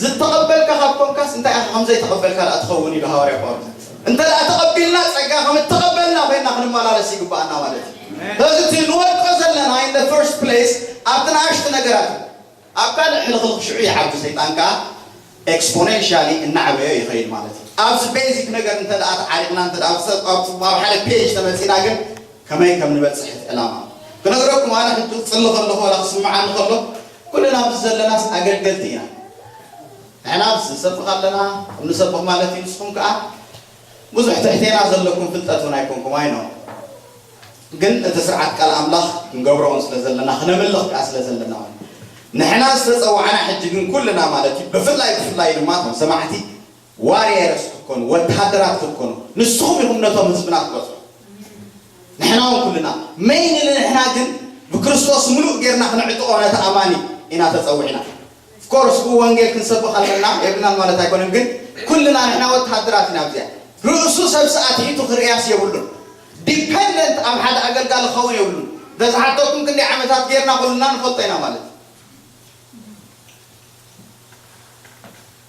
ዝተቐበልካ ካብ ኮንካስ እንታይ ኢኻ ከም ዘይተቐበልካ ደኣ ትኸውን ኢሉ ሃዋርያ ጳውሎስ። እንተ ደኣ ተቐቢልና ጸጋ ከም እተቐበልና ኮይና ክንመላለስ ይግብኣና ማለት እዩ። ስለዚ እቲ ንወድቆ ዘለና in the first place ኣብቲ ንኣሽቱ ነገራት እዩ። ኣብ ካልእ ሕልኽልኽ ሽዑ ይዓቢ ሰይጣን ከኣ ኤክስፖኔንሻሊ እናዕበዮ ይኸይድ ማለት እዩ። ኣብዚ ቤዚክ ነገር እንተ ደኣ ተዓሪቕና እንተ ደኣ ኣብ ሰብ- ኣብ ኣብ ሓደ ፔጅ ተመጺና ግን ከመይ ከም ንበጽሕ እቲ ዕላማ ክነግረኩም። ኣነ ሕጂ ክጽሊ ከለኹ ዋላ ክስምዓኒ ከሎ ኩልና ኣብዚ ዘለናስ ኣገልገልቲ ኢና። ንሕና ኣብዚ ንሰብኽ ኣለና፣ ንሰብኽ ማለት እዩ። ንስኹም ከኣ ብዙሕ ትሕቴና ዘለኩም ፍልጠት እውን ኣይኮንኩም ኣይኖ ግን እቲ ስርዓት ቃል ኣምላኽ ክንገብሮ እውን ስለ ዘለና ክነምልኽ ከኣ ስለ ዘለና እውን ንሕና ዝተጸዋዕና ሕጂ ግን ኩልና ማለት እዩ ብፍላይ ብፍላይ ድማ እቶም ሰማዕቲ ዋርየርስ ክትኮኑ ወተሃደራት ክትኮኑ ንስኹም ኢኹም ነቶም ህዝብና ትቆጽሩ። ንሕና እውን ኩልና መይን ንሕና ግን ብክርስቶስ ምሉእ ጌርና ክነዕጥቆ ነቲ ኣማኒ ኢና ተጸዊዕና። ኦፍኮርስ ብኡ ወንጌል ክንሰብኽ ኣለና የብልናን ማለት ኣይኮነን፣ ግን ኩልና ንሕና ወተሃደራት ኢና። ኣብዚኣ ርእሱ ሰብ ሰኣት ሒቱ ክርእያስ የብሉን። ዲፐንደንት ኣብ ሓደ ኣገልጋሊ ክኸውን የብሉን። እንተዝሓተኩም ክንደይ ዓመታት ጌርና ኩልና ንፈልጦ ኢና ማለት እዩ።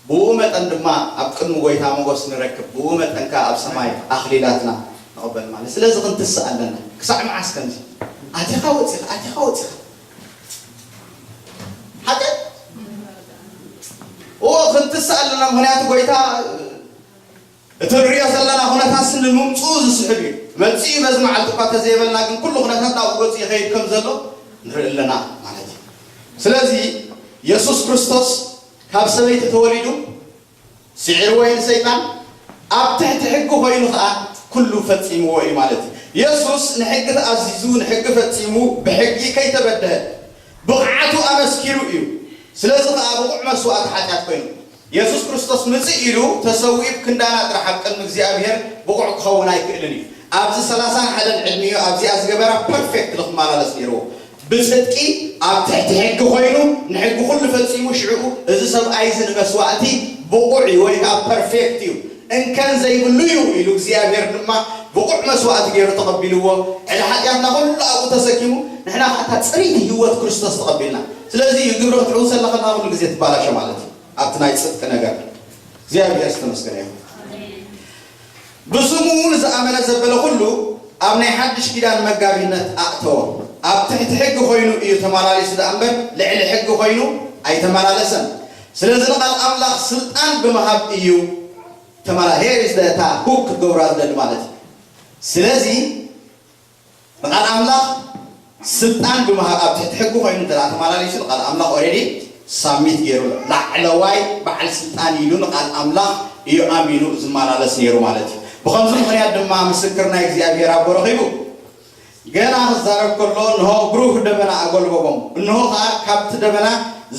ብኡ መጠን ድማ ኣብ ቅድሚ ጎይታ ሞገስ ንረክብ፣ ብኡ መጠን ከኣ ኣብ ሰማይ ኣኽሊላትና ንቕበል ማለት። ስለዚ ክንትስእ ኣለና። ክሳዕ መዓስ ከምዚ? ኣቲኻ ወጺኻ፣ ኣቲኻ ወጺኻ። ሓቂ? እዎ፣ ክንትስእ ኣለና። ምኽንያቱ ጎይታ እቲ ንሪኦ ዘለና ኩነታት ስኒ ምምፅኡ ዝስሕብ እዩ። መፂኡ በዚ መዓልቲ እኳ ተዘይበልና ግን ኩሉ ኩነታት ናብኡ ገፁ ይኸይድ ከም ዘሎ ንርኢ ኣለና ማለት እዩ። ስለዚ የሱስ ክርስቶስ ካብ ሰበይቲ ተወሊዱ ስዒርዎ እዩ ንሰይጣን። ኣብ ትሕቲ ሕጊ ኮይኑ ኸዓ ኩሉ ፈፂምዎ እዩ ማለት እዩ። የሱስ ንሕጊ ተኣዚዙ ንሕጊ ፈፂሙ ብሕጊ ከይተበደሀ ብቕዓቱ ኣመስኪሩ እዩ። ስለዚ ኸዓ ብቑዕ መስዋእቲ ሓጢኣት ኮይኑ የሱስ ክርስቶስ ምጽእ ኢሉ ተሰዊኡ ክንዳና ጥራሕ ኣብ ቅድሚ እግዚኣብሔር ብቑዕ ክኸውን ኣይክእልን እዩ። ኣብዚ ሰላሳን ሓደን ዕድሚኡ ኣብዚኣ ዝገበራ ፐርፌክት ንኽመላለስ ነይርዎ። ብጽድቂ ኣብ ትሕቲ ሕጊ ኮይኑ ንሕጊ ኩሉ ፈጺሙ ሽዕኡ እዚ ሰብኣይ እዚ ንመስዋእቲ ብቑዕ እዩ ወይ ከዓ ፐርፌክት እዩ። እንከን ዘይብሉ እዩ ኢሉ እግዚኣብሔር ድማ ብቑዕ መስዋእቲ ገይሩ ተቐቢልዎ። ዕዳ ሓጢኣትና ኩሉ ኣብኡ ተሰኪሙ ንሕና ከዓ እታ ጽርይቲ ህይወት ክርስቶስ ተቐቢልና። ስለዚ እዩ ግብሪ ክትሕውሰላ ከለኻ ኩሉ ግዜ ትባላሾ ማለት እዩ። ኣብቲ ናይ ጽድቂ ነገር እግዚኣብሔር ዝተመስገነ ይኹን። ብስሙ ንዝኣመነ ዘበለ ኩሉ ኣብ ናይ ሓድሽ ኪዳን መጋቢነት ኣእተዎ። ኣብ ትሕቲ ሕጊ ኮይኑ እዩ ተመላሊሱ ደኣ እምበር ልዕሊ ሕጊ ኮይኑ ኣይተመላለሰን። ስለዚ ንቓል ኣምላኽ ስልጣን ብምሃብ እዩ ተመላ here is the እታ hook ክትገብራ ዝደሊ ማለት እዩ። ስለዚ ንቓል ኣምላኽ ስልጣን ብምሃብ ኣብ ትሕቲ ሕጊ ኮይኑ እንተ ተመላሊሱ ንቓል ኣምላኽ ኦሬዲ ሳሚት ገይሩ ላዕለዋይ በዓል ስልጣን ኢሉ ንቓል ኣምላኽ እዩ ኣሚኑ ዝመላለስ ነይሩ ማለት እዩ። ብኸምዚ ምኽንያት ድማ ምስክር ናይ እግዚኣብሔር ኣቦ ረኺቡ ገና ክዛረብ ከሎ እንሆ ብሩህ ደበና ኣጎልበቦም፣ እንሆ ኸዓ ካብቲ ደበና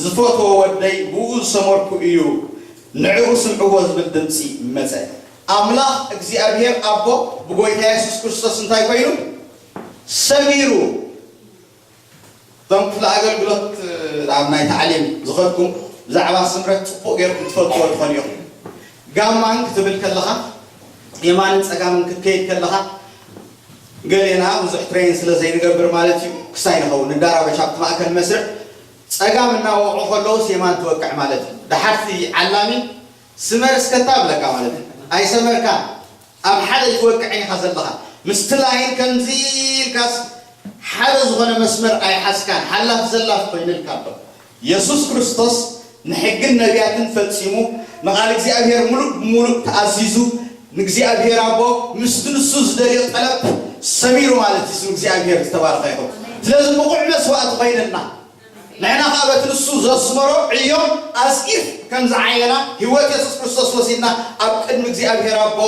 ዝፈትዎ ወደይ ብኡ ዝሰመርኩ እዩ፣ ንዕኡ ስምዕዎ ዝብል ድምፂ መፀ። ኣምላኽ እግዚኣብሔር ኣቦ ብጎይታ የሱስ ክርስቶስ እንታይ ኮይኑ ሰሚሩ። እቶም ክፍሊ ኣገልግሎት ኣብ ናይ ታዕሊም ዝኸድኩም ብዛዕባ ስምረት ፅቡቕ ገይርኩም ትፈልጥዎ ትኾኑ ኢኹም። ጋማን ክትብል ከለኻ የማንን ፀጋምን ክትከይድ ከለኻ ገሌና ብዙሕ ትሬን ስለ ዘይንገብር ማለት እዩ ክሳይ ንኸውን ንዳራበሽ ኣብቲ ማእከል መስርዕ ፀጋም እናወቑ ከለውስ የማን ትወቅዕ ማለት እዩ። ደሓርቲ ዓላሚ ስመር እስከ እታ እብለካ ማለት እዩ። ኣይሰመርካን ኣብ ሓደ ኣይትወቅዕን ኢኻ ዘለኻ። ምስቲ ላይን ከምዚ ኢልካስ ሓደ ዝኾነ መስመር ኣይሓዝካን ሓላፍ ዘላፍ ኮይኑልካ ኣሎ። የሱስ ክርስቶስ ንሕግን ነቢያትን ፈጺሙ ንቓል እግዚኣብሔር ሙሉእ ብሙሉእ ተኣዚዙ ንእግዚኣብሔር ኣቦ ምስቲ ንሱ ዝደልዮ ጠለብ ሰሚሩ ማለት እዩ። ስም እግዚኣብሔር ዝተባረኸ ይኹን። ስለዚ ብቑዕ መስዋእቲ ኮይነልና ንሕና ከዓ በቲ ንሱ ዘስመሮ ዕዮ ኣስኢፍ ከም ዝዓየና ህይወት የሱስ ክርስቶስ ወሲድና ኣብ ቅድሚ እግዚኣብሔር ኣቦ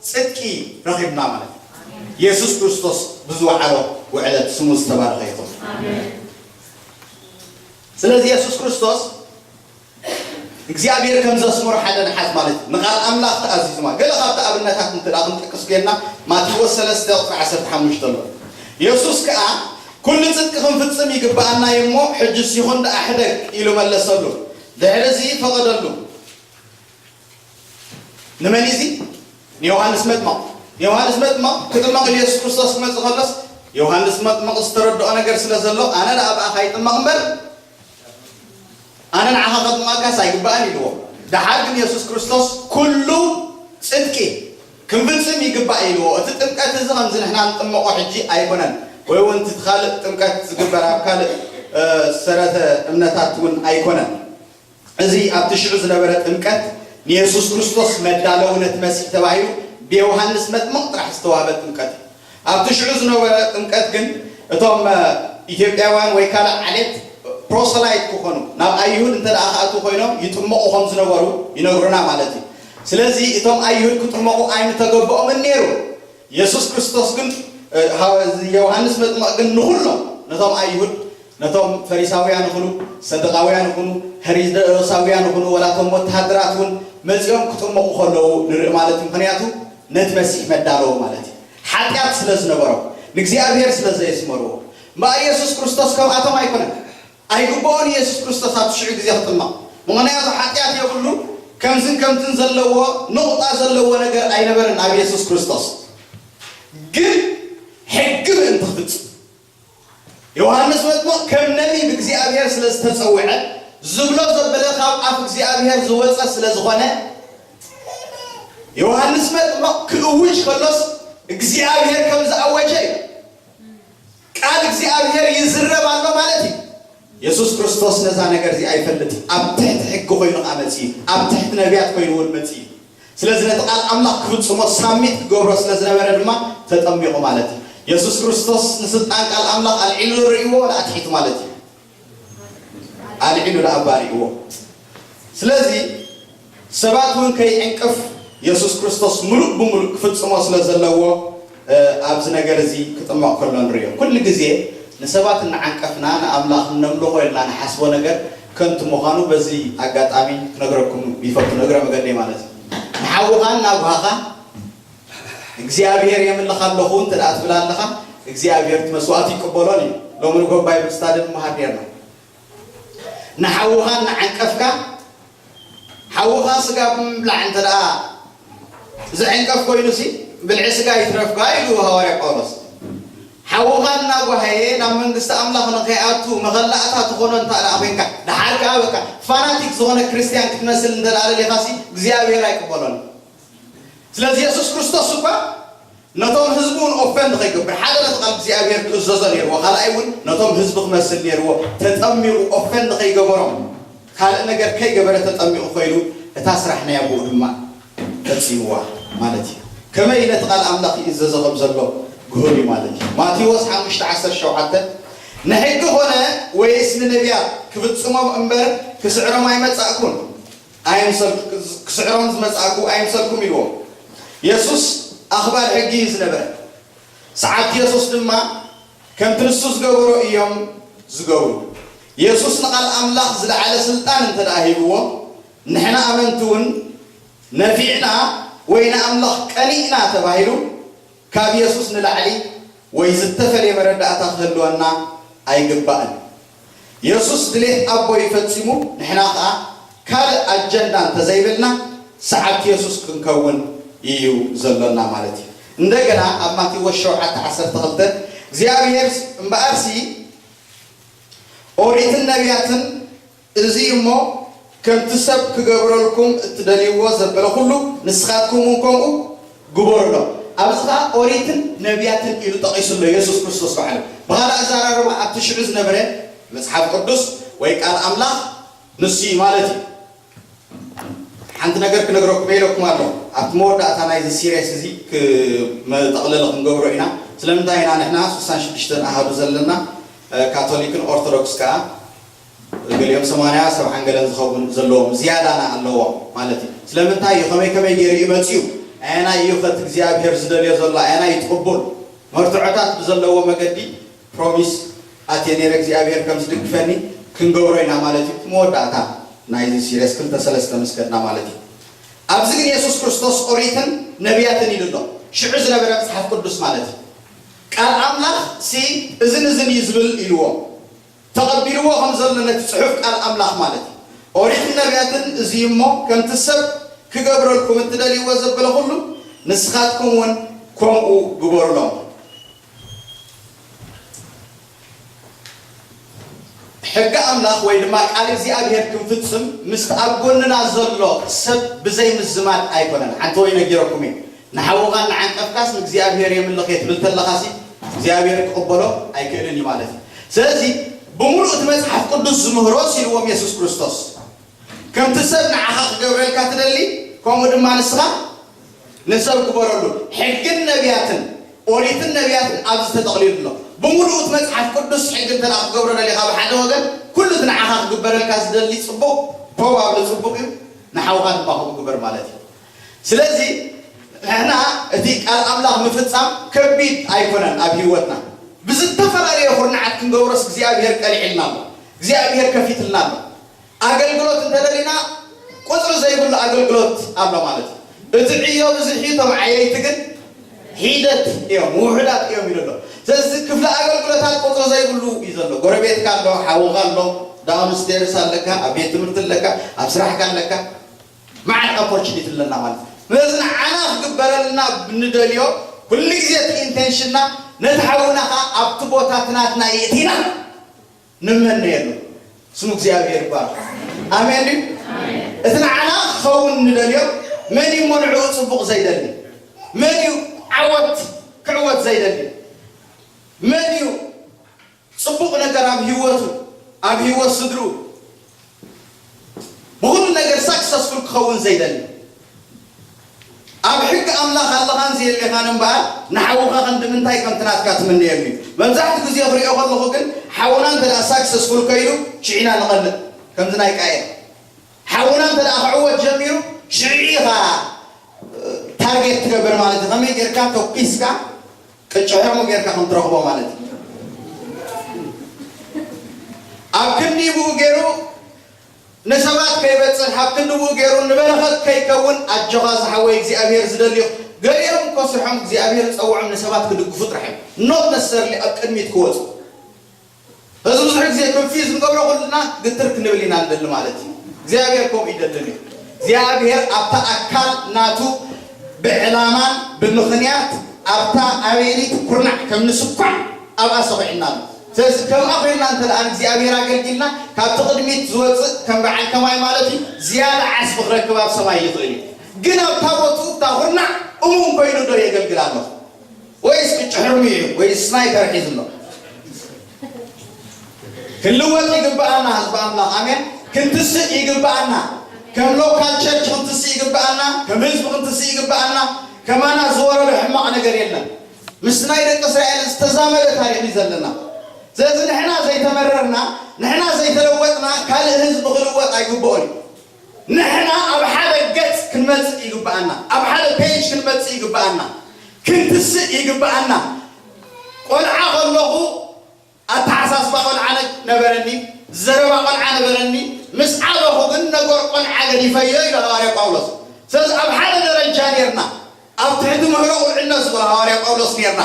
ጽድቂ ረኺብና ማለት እዩ። የሱስ ክርስቶስ ብዝወዓሎ ውዕለት ስሙ ዝተባረኸ ይኹን። ስለዚ የሱስ ክርስቶስ እግዚኣብሔር ከም ዘስመሮ ሓደ ንሓዝ ማለት እዩ። ንቓል ኣምላኽ ተኣዚዙ ማለት። ገለ ካብቲ ኣብነታት እንተ ደኣ ክንጠቅስ ጌርና፣ ማቴዎስ ሰለስተ ቁጽሪ ዓሰርተ ሓሙሽተ ኣሎ። የሱስ ከኣ፣ "ኩሉ ጽድቂ ክንፍጽም ይግብኣና እዩ እሞ፣ ሕጅስ ይኹን ደኣ ሕደግ" ኢሉ መለሰሉ። ድሕሪ እዚ ፈቐደሉ። ንመን እዩ እዚ? ንዮሃንስ መጥምቕ። ዮሃንስ መጥምቕ ክጥመቕ ኢሉ የሱስ ክርስቶስ ክመጽእ ከሎስ፣ ዮሃንስ መጥምቕ ዝተረድኦ ነገር ስለ ዘሎ፣ "ኣነ ደኣ ብኣኻ ይጥመቕ እምበር፣ ኣነ ንዓኻ ከጥምቐካስ ኣይግባእን" ኢልዎ። ደሓር ግን የሱስ ክርስቶስ፣ "ኩሉ ጽድቂ ክንፍጽም ይግባእ" ኢልዎ። እቲ ጥምቀት እዚ ከምዚ ንሕና ንጥመቖ ሕጂ ኣይኮነን፣ ወይ እውን እቲ ካልእ ጥምቀት ዝግበር ኣብ ካልእ፣ እ፣ ሰረተ እምነታት እውን ኣይኮነን። እዚ ኣብቲ ሽዑ ዝነበረ ጥምቀት ንየሱስ ክርስቶስ መዳለዊ ነቲ መሲሕ ተባሂሉ ብዮሃንስ መጥምቕ ጥራሕ ዝተዋህበ ጥምቀት እዩ። ኣብቲ ሽዑ ዝነበረ ጥምቀት ግን እቶም፣ እ፣ ኢትዮጵያውያን ወይ ካልእ ዓሌት ፕሮሰላይት ክኾኑ፣ ናብ ኣይሁድ እንተ ደኣ ክኣትዉ ኮይኖም ይጥመቑ ከም ዝነበሩ ይነግሩና ማለት እዩ። ስለዚ እቶም ኣይሁድ ክጥመቑ ኣይምተገበኦምን ነይሩ። የሱስ ክርስቶስ ግን፣ እ፣ ሃወ-፣ ዮሃንስ መጥምቕ ግን ንኹሎም፣ ነቶም ኣይሁድ፣ ነቶም ፈሪሳውያን ይኹኑ፣ ሰዱቃውያን ይኹኑ፣ ሄሮዳውያን ይኹኑ፣ ወላ እቶም ወተሃደራት እውን መጺኦም ክጥመቑ ከለዉ ንርኢ ማለት እዩ። ምኽንያቱ ነቲ መሲሕ መዳለዊ ማለት እዩ። ሓጢኣት ስለ ዝነበሮም፣ ንእግዚኣብሔር ስለ ዘየስመርዎ። እምበኣር የሱስ ክርስቶስ ከምኣቶም ኣይኮነን። ኣይግብኦን የሱስ ክርስቶስ ኣብቲ ሽዑ ግዜ ክጥመቕ። ምኽንያቱ ሓጢኣት የብሉ፣ ከምዝን ከምትን ዘለዎ፣ ንቑጣ ዘለዎ ነገር ኣይነበረን ኣብ የሱስ ክርስቶስ። ግን ሕጊ ምእንቲ ክፍጽም፣ ዮሃንስ መጥምቕ ከም ነቢይ ብእግዚኣብሔር ስለ ዝተጸውዐ፣ ዝብሎ ዘበለ ካብ ኣፍ እግዚኣብሔር ዝወጸ ስለ ዝኾነ፣ ዮሃንስ መጥምቕ ክእውጅ ከሎስ እግዚኣብሔር ከም ዝኣወጀ እዩ። ቃል እግዚኣብሔር ይዝረብ ኣሎ ማለት እዩ። የሱስ ክርስቶስ ነዛ ነገር እዚኣ ኣይፈልጥን። ኣብ ትሕቲ ሕጊ ኮይኑ ከኣ መጺኡ፣ ኣብ ትሕቲ ነቢያት ኮይኑ እውን መጺኡ። ስለዚ ነቲ ቃል ኣምላኽ ክፍጽሞ ሳሚት ክገብሮ ስለ ዝነበረ ድማ ተጠሚቑ ማለት እዩ። የሱስ ክርስቶስ ንስልጣን ቃል ኣምላኽ ኣልዒሉ ርእይዎ ወላ ኣትሒቱ ማለት እዩ። ኣልዒሉ ደኣ ባሪእዎ። ስለዚ ሰባት እውን ከይዕንቅፍ የሱስ ክርስቶስ ምሉእ ብምሉእ ክፍጽሞ ስለ ዘለዎ፣ እ፣ ኣብዚ ነገር እዚ ክጥመቕ ከሎ ንርእዮ። ኩሉ ግዜ ንሰባት እናዓንቀፍና ንኣምላኽ እነምልኾ ኢልና ንሓስቦ ነገር ከንቱ ምዃኑ በዚ ኣጋጣሚ ክነግረኩም ይፈቱ፣ ንእግረ መገደይ ማለት እዩ። ንሓውኻን ናጉሃኻ እግዚኣብሔር የምልኽ ኣለኹ እንተ ደኣ ትብል ኣለኻ፣ እግዚኣብሔር እቲ መስዋእቲ ይቅበሎን እዩ። ሎሚ ንጎ ባይብል ስታዲ ንመሃር ኔርና። ንሓውኻ እናዓንቀፍካ፣ ሓውኻ ስጋ ብምብላዕ እንተ ደኣ ዝዕንቀፍ ኮይኑሲ፣ ብልዒ ስጋ ይትረፍካ ኢሉ ሃዋርያ ጳውሎስ። ሓውኻ እናጓሃየ ናብ መንግስቲ ኣምላኽ ንኸይኣቱ መኸላእታ ትኾኖ እንተ ደኣ ኮይንካ፣ ደሓር ከኣ በቃ ፋናቲክ ዝኾነ ክርስትያን ክትመስል እንተ ደኣ ደሊኻሲ፣ እግዚኣብሔር ኣይቅበሎን። ስለዚ የሱስ ክርስቶስ እኳ ነቶም ህዝቢ እውን ኦፈንድ ከይገብር፣ ሓደ ነቲ ቃል እግዚኣብሔር ክእዘዞ ነይርዎ፣ ካልኣይ እውን ነቶም ህዝቢ ክመስል ነይርዎ። ተጠሚቑ ኦፈንድ ከይገበሮም፣ ካልእ ነገር ከይገበረ ተጠሚቑ ከይዱ፣ እታ ስራሕ ናይ ኣቦኡ ድማ ፈጺምዋ ማለት እዩ። ከመይ ነቲ ቃል ኣምላኽ ይእዘዞ ከም ዘሎ ግሁር እዩ ማለት እዩ። ማቴዎስ ሓሙሽተ ዓሰርተ ሸውዓተ፣ "ንሕጊ ኾነ ወይስ ንነቢያት ክፍጽሞም እምበር ክስዕሮም ኣይመጻእኩን፣ ኣይምሰል-፣ ክስዕሮም ዝመጻእኩ ኣይምሰልኩም" ኢልዎም። የሱስ ኣኽባር ሕጊ እዩ ዝነበረ። ሰዓብቲ የሱስ ድማ ከምቲ ንሱ ዝገበሮ እዮም ዝገብሩ። የሱስ ንቓል ኣምላኽ ዝለዓለ ስልጣን እንተ ደኣ ሂብዎ፣ ንሕና ኣመንቲ እውን ነፊዕና ወይ ንኣምላኽ ቀኒእና ተባሂሉ ካብ የሱስ ንላዕሊ ወይ ዝተፈልየ መረዳእታ ክህልወና ኣይግባእን። የሱስ ድሌት ኣቦ እዩ ፈጺሙ፣ ንሕና ኸኣ ካልእ ኣጀንዳ እንተዘይብልና ሰዓብቲ የሱስ ክንከውን እዩ ዘሎና ማለት እዩ። እንደገና ኣብ ማቴዎስ ሸውዓተ ዓሰርተ ክልተ እግዚኣብሔር እምበኣርሲ ኦሪትን ነቢያትን እዚ እሞ ከምቲ ሰብ ክገብረልኩም እትደልይዎ ዘበለ ኩሉ ንስኻትኩም እውን ከምኡ ግበሩ ኣሎ። ኣብዚ ኸኣ ኦሪትን ነቢያትን ኢሉ ጠቒሱ ኣሎ የሱስ ክርስቶስ ባዕሉ። ብኻልእ ኣዘራርባ ኣብቲ ሽዑ ዝነበረ መጽሓፍ ቅዱስ ወይ ቃል ኣምላኽ ንሱ እዩ ማለት እዩ። ሓንቲ ነገር ክነግረኩም ኢለኩም ኣሎ። ኣብቲ መወዳእታ ናይዚ ሲሪየስ እዚ ክ-፣ መጠቕለሊ ክንገብሮ ኢና። ስለምንታይ ኢና ንሕና ስሳን ሽዱሽተን ኣሃዱ ዘለና፣ እ፣ ካቶሊክን ኦርቶዶክስ ከኣ ገሊኦም ሰማንያ ሰብዓን ገለን ዝኸውን ዘለዎም ዝያዳና ኣለዎም ማለት እዩ። ስለምንታይ እዩ? ከመይ ከመይ ገይሩ እዩ መፂኡ? ኣየናይ እዩ ከቲ እግዚኣብሔር ዝደልዮ ዘሎ? ኣየናይ እዩ ትቕቡል? መርትዖታት ብዘለዎ መገዲ ፕሮሚስ ኣትየ ነይረ እግዚኣብሔር ከም ዝድግፈኒ ክንገብሮ ኢና ማለት እዩ። መወዳእታ ናይዚ ሲሪስ ክልተ ሰለስተ ምስ ከድና ማለት እዩ። ኣብዚ ግን የሱስ ክርስቶስ ኦሪትን ነቢያትን ኢሉ ኣሎ። ሽዑ ዝነበረ መጽሓፍ ቅዱስ ማለት እዩ። ቃል ኣምላኽ ሲ እዝን እዝን እዩ ዝብል ኢልዎ። ተቐቢልዎ ከም ዘሎ ነቲ ጽሑፍ ቃል ኣምላኽ ማለት እዩ። ኦሪትን ነቢያትን እዚ እሞ ከምቲ ሰብ ክገብረልኩም እትደልይዎ ዘበለ ኩሉ ንስኻትኩም እውን ከምኡ ግበሩሎም። ሕጊ ኣምላኽ ወይ ድማ ቃል እግዚኣብሔር ክንፍጽም ምስቲ ኣብ ጎንና ዘሎ ሰብ ብዘይ ምዝማድ ኣይኮነን። ሓንቲ ወይ ነጊረኩም እዩ። ንሓውኻን ንዓንቀፍካስ ንእግዚኣብሔር የምልኽ እየ ትብል ተለኻሲ እግዚኣብሔር ክቕበሎ ኣይክእልን እዩ ማለት እዩ። ስለዚ ብምሉእ እቲ መጽሓፍ ቅዱስ ዝምህሮ ሲልዎም የሱስ ክርስቶስ ከምቲ ሰብ ንዓኻ ክገብረልካ ትደሊ ከምኡ ድማ ንስኻ ንሰብ ግበረሉ። ሕግን ነቢያትን ኦሪትን ነቢያትን ኣብዚ ተጠቕሊሉ ኣሎ። ብምሉእ እቲ መጽሓፍ ቅዱስ ሕጊ እንተ ደኣ ክትገብሮ ደሊኻ ብሓደ ወገን ኩሉ እቲ ንዓኻ ክግበረልካ ዝደሊ ጽቡቕ ፕሮባብሊ ጽቡቕ እዩ፣ ንሓውኻ ድማ ከምኡ ግበር ማለት እዩ። ስለዚ ንሕና እቲ ቃል ኣምላኽ ምፍጻም ከቢድ ኣይኮነን ኣብ ህይወትና። ብዝተፈላለየ ኩርናዓት ክንገብሮስ እግዚኣብሔር ቀሊዕልና ኣሎ፣ እግዚኣብሔር ከፊትልና ኣሎ። ኣገልግሎት እንተደሊና ቁፅሪ ዘይብሉ ኣገልግሎት ኣሎ ማለት እዩ። እቲ ዕዮ ብዙሕ እዩ፣ እቶም ዓየይቲ ግን ሒደት እዮም፣ ውሑዳት እዮም ይሉ ኣሎ። ስለዚ ክፍሊ ኣገልግሎታት ቁፅሪ ዘይብሉ እዩ ዘሎ። ጎረቤትካ ኣሎ፣ ሓውኻ ኣሎ፣ ዳውንስቴርስ ኣለካ፣ ኣብ ቤት ትምህርቲ ኣለካ፣ ኣብ ስራሕካ ኣለካ፣ መዓት ኦፖርቹኒቲ ኣለና ማለት እዩ። ስለዚ ንዓና ክግበረልና ብንደልዮ ኩሉ ግዜ እቲ ኢንቴንሽንና ነቲ ሓውና ከዓ ኣብቲ ቦታ እቲ ናትና የእቲና ንመነየሉ። ስሙ እግዚኣብሔር ይባረኽ። ኣሜን ድዩ? እቲ ንዓና ክኸውን ንደልዮ መን እዩ እሞ ንዕኡ ጽቡቕ ዘይደሊ? መን እዩ ዓወት ክዕወት ዘይደሊ? መን እዩ ጽቡቕ ነገር ኣብ ህይወቱ ኣብ ህይወት ስድርኡ ብኹሉ ነገር ሳክሰስፉል ክኸውን ዘይደሊ? ኣብ ሕጊ ኣምላኽ ኣለኻን ዘየሌኻን እምበኣር ንሓውኻ ክንዲ ምንታይ ከምቲ ናትካ ትምነየሉ እዩ። መብዛሕትኡ ግዜ ክሪኦ ከለኹ ግን ሓውና እንተ ደኣ ሳክሰስፉል ከይዱ ሽዒና ንቐልጥ ከምዚ ናይ ቃየል። ሓውና እንተ ደኣ ክዕወት ጀሚሩ ሽዒኻ ታርጌት ትገብር ማለት እዩ። ከመይ ጌርካ ተኲስካ ቅጭ ሕሙ ጌርካ ከም ትረኽቦ ማለት እዩ። ኣብ ክንዲ ብኡ ገይሩ ንሰባት ከይበጽሕ ኣብ ክንዲ ብኡ ገይሩ ንበረኸት ከይከውን ኣጆኻ ዝሓወይ እግዚኣብሔር ዝደልዮ። ገሊኦም እኮ ስርሖም እግዚኣብሔር ዝጸውዖም ንሰባት ክድግፉ ጥራሕ እዮም። ኖት ነሰሰርሊ ኣብ ቅድሚት ክወጹ። እዚ ብዙሕ ግዜ ኮንፊዝ ንገብሮ ኩልና ግትር ክንብል ኢና ንደሊ ማለት እዩ። እግዚኣብሔር ከምኡ ይደልን እዩ። እግዚኣብሔር ኣብታ ኣካል ናቱ ብዕላማን ብምኽንያት ኣብታ ኣበይኒት ኩርናዕ ከም ንስኳዕ ኣብኣ ሰኺዕና ኣሎ። ስለዚ ከምኣ ኮይንና እንተ ደኣ ንእግዚኣብሔር ኣገልጊልና ካብቲ ቅድሚት ዝወፅእ ከም በዓል ከማይ ማለት እዩ ዝያዳ ዓስቢ ክረክብ ኣብ ሰማይ ይኽእል እዩ። ግን ኣብታ ቦትኡ እታ ኩርናዕ እሙን ኮይኑ ዶ የገልግል ኣሎ? ወይስ ቅጭ ሕርሚ እዩ? ወይስ ስናይፐር ሒዙ ኣሎ? ክንልወጥ ይግብኣና ህዝቢ ኣምላኽ። ኣሜን። ክንትስእ ይግብኣና። ከም ሎካል ቸርች ክንትስእ ይግብኣና። ከም ህዝቢ ክንትስእ ይግብኣና። ከማና ዝወረዶ ሕማቕ ነገር የለን። ምስ ናይ ደቂ እስራኤል ዝተዛመደ ታሪኽ እዩ ዘለና። ስለዚ ንሕና ዘይተመረርና፣ ንሕና ዘይተለወጥና ካልእ ህዝቢ ክልወጥ ኣይግብኦን እዩ። ንሕና ኣብ ሓደ ገጽ ክንመጽእ ይግብኣና፣ ኣብ ሓደ ፔጅ ክንመጽእ ይግብኣና፣ ክንትስእ ይግብኣና። ቆልዓ ከለኹ ኣተሓሳስባ ቆልዓ ነ- ነበረኒ፣ ዘረባ ቆልዓ ነበረኒ፣ ምስ ዓበኹ ግን ነገር ቆልዓ ገዲፈዮ ኢሉ ሃዋርያ ጳውሎስ። ስለዚ ኣብ ሓደ ደረጃ ኔርና፣ ኣብ ትሕቲ ምህሮ ቁልዕነት ዝበሎ ሃዋርያ ጳውሎስ ኔርና።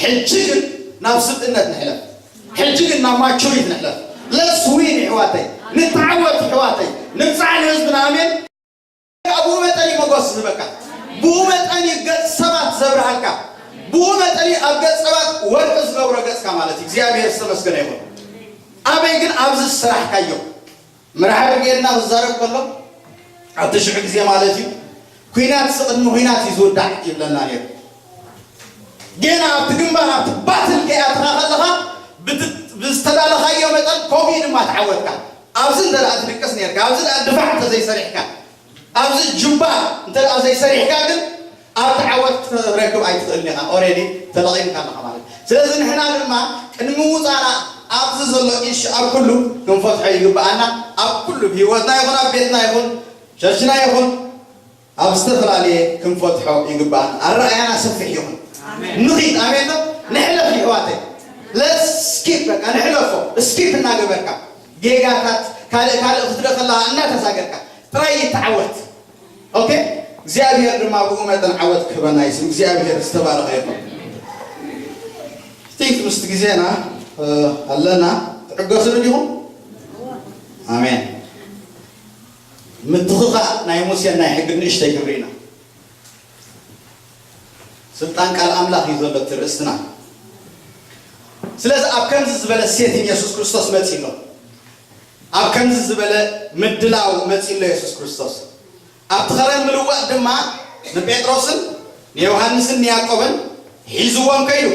ሕጂ ግን ናብ ስብእነት ንሕለፍ። ሕጂ ግን ናብ ማቹሪት ንሕለፍ። ለስ ዊን ይሕዋተይ፣ ንተዓወት ይሕዋተይ፣ ንብፃዕ ንህዝብና። ኣሜን። ብኡ መጠን እዩ መጎስ ዝህበካ፣ ብኡ መጠን እዩ ገጽ ሰባት ዘብርሃልካ፣ ብኡ መጠን እዩ ኣብ ገጽ ሰባት ወርቂ ዝገብሮ ገጽካ ማለት እዩ። እግዚኣብሔር ዝተመስገነ ይኹን። ኣበይ ግን ኣብዚ ዝሰራሕካዮ መርሓ ብርጌድና ክዛረብ ከሎ ኣብቲ ሽዑ ግዜ ማለት እዩ፣ ኲናት ቅድሚ ኲናት እዩ ዝውዳእ ይብለና ነይሩ። ጌና ኣብቲ ግንባር ኣብቲ ባትል ከይኣተኻ ከለኻ ብት- ብዝተዳለኻዮ መጠን ከምኡ ድማ ተዓወትካ። ኣብዚ እንተ ደኣ ትድቅስ ነርካ፣ ኣብዚ ደኣ ድፋዕ እንተዘይሰሪሕካ፣ ኣብዚ ጁባ እንተ ደኣ ዘይሰሪሕካ ግን ኣብቲ ዓወት ክትረክብ ኣይትኽእልን ኢኻ። ኦሬዲ ተለቒምካ ኣለኻ ማለት እዩ። ስለዚ ንሕና ድማ ቅድሚ ምውፃእና ኣብዚ ዘሎ ኢሹ ኣብ ኩሉ ክንፈትሖ ይግብኣና። ኣብ ኩሉ ህይወትና ይኹን ኣብ ቤትና ይኹን ቸርችና ይኹን ኣብ ዝተፈላለየ ክንፈትሖ ይግብኣና። ኣረኣያና ሰፊሕ ይኹን። ንኺድ ኣሜን ዶ? ንሕለፍ ይሕዋተይ። Let's skip በቃ ንሕለፎ። ስኪፕ እናገበርካ ጌጋታት ካልእ ካልእ ክትርኢ ከለኻ እናተሳገርካ ጥራይ ይተዓወት። ኦኬ እግዚኣብሔር ድማ ብኡ መጠን ዓወት ክህበና እዩ ስም እግዚኣብሔር ዝተባረኸ ይኹን። ቲንክ ምስቲ ግዜና ኣለና። ትዕገሱ ዲኹም? ኣሜን። ምትኽኻእ ናይ ሙሴን ናይ ሕግን ንእሽተይ ክብሪ ኢና። ስልጣን ቃል ኣምላኽ እዩ ዘሎ እቲ ርእስትና። ስለዚ ኣብ ከምዚ ዝበለ ሴቲን የሱስ ክርስቶስ መፂ ኣሎ። ኣብ ከምዚ ዝበለ ምድላው መፂ ኣሎ የሱስ ክርስቶስ። ኣብቲ ኸረን ምልዋጥ ድማ ንጴጥሮስን ንዮሃንስን ንያዕቆብን ሒዝዎም ከይዱ።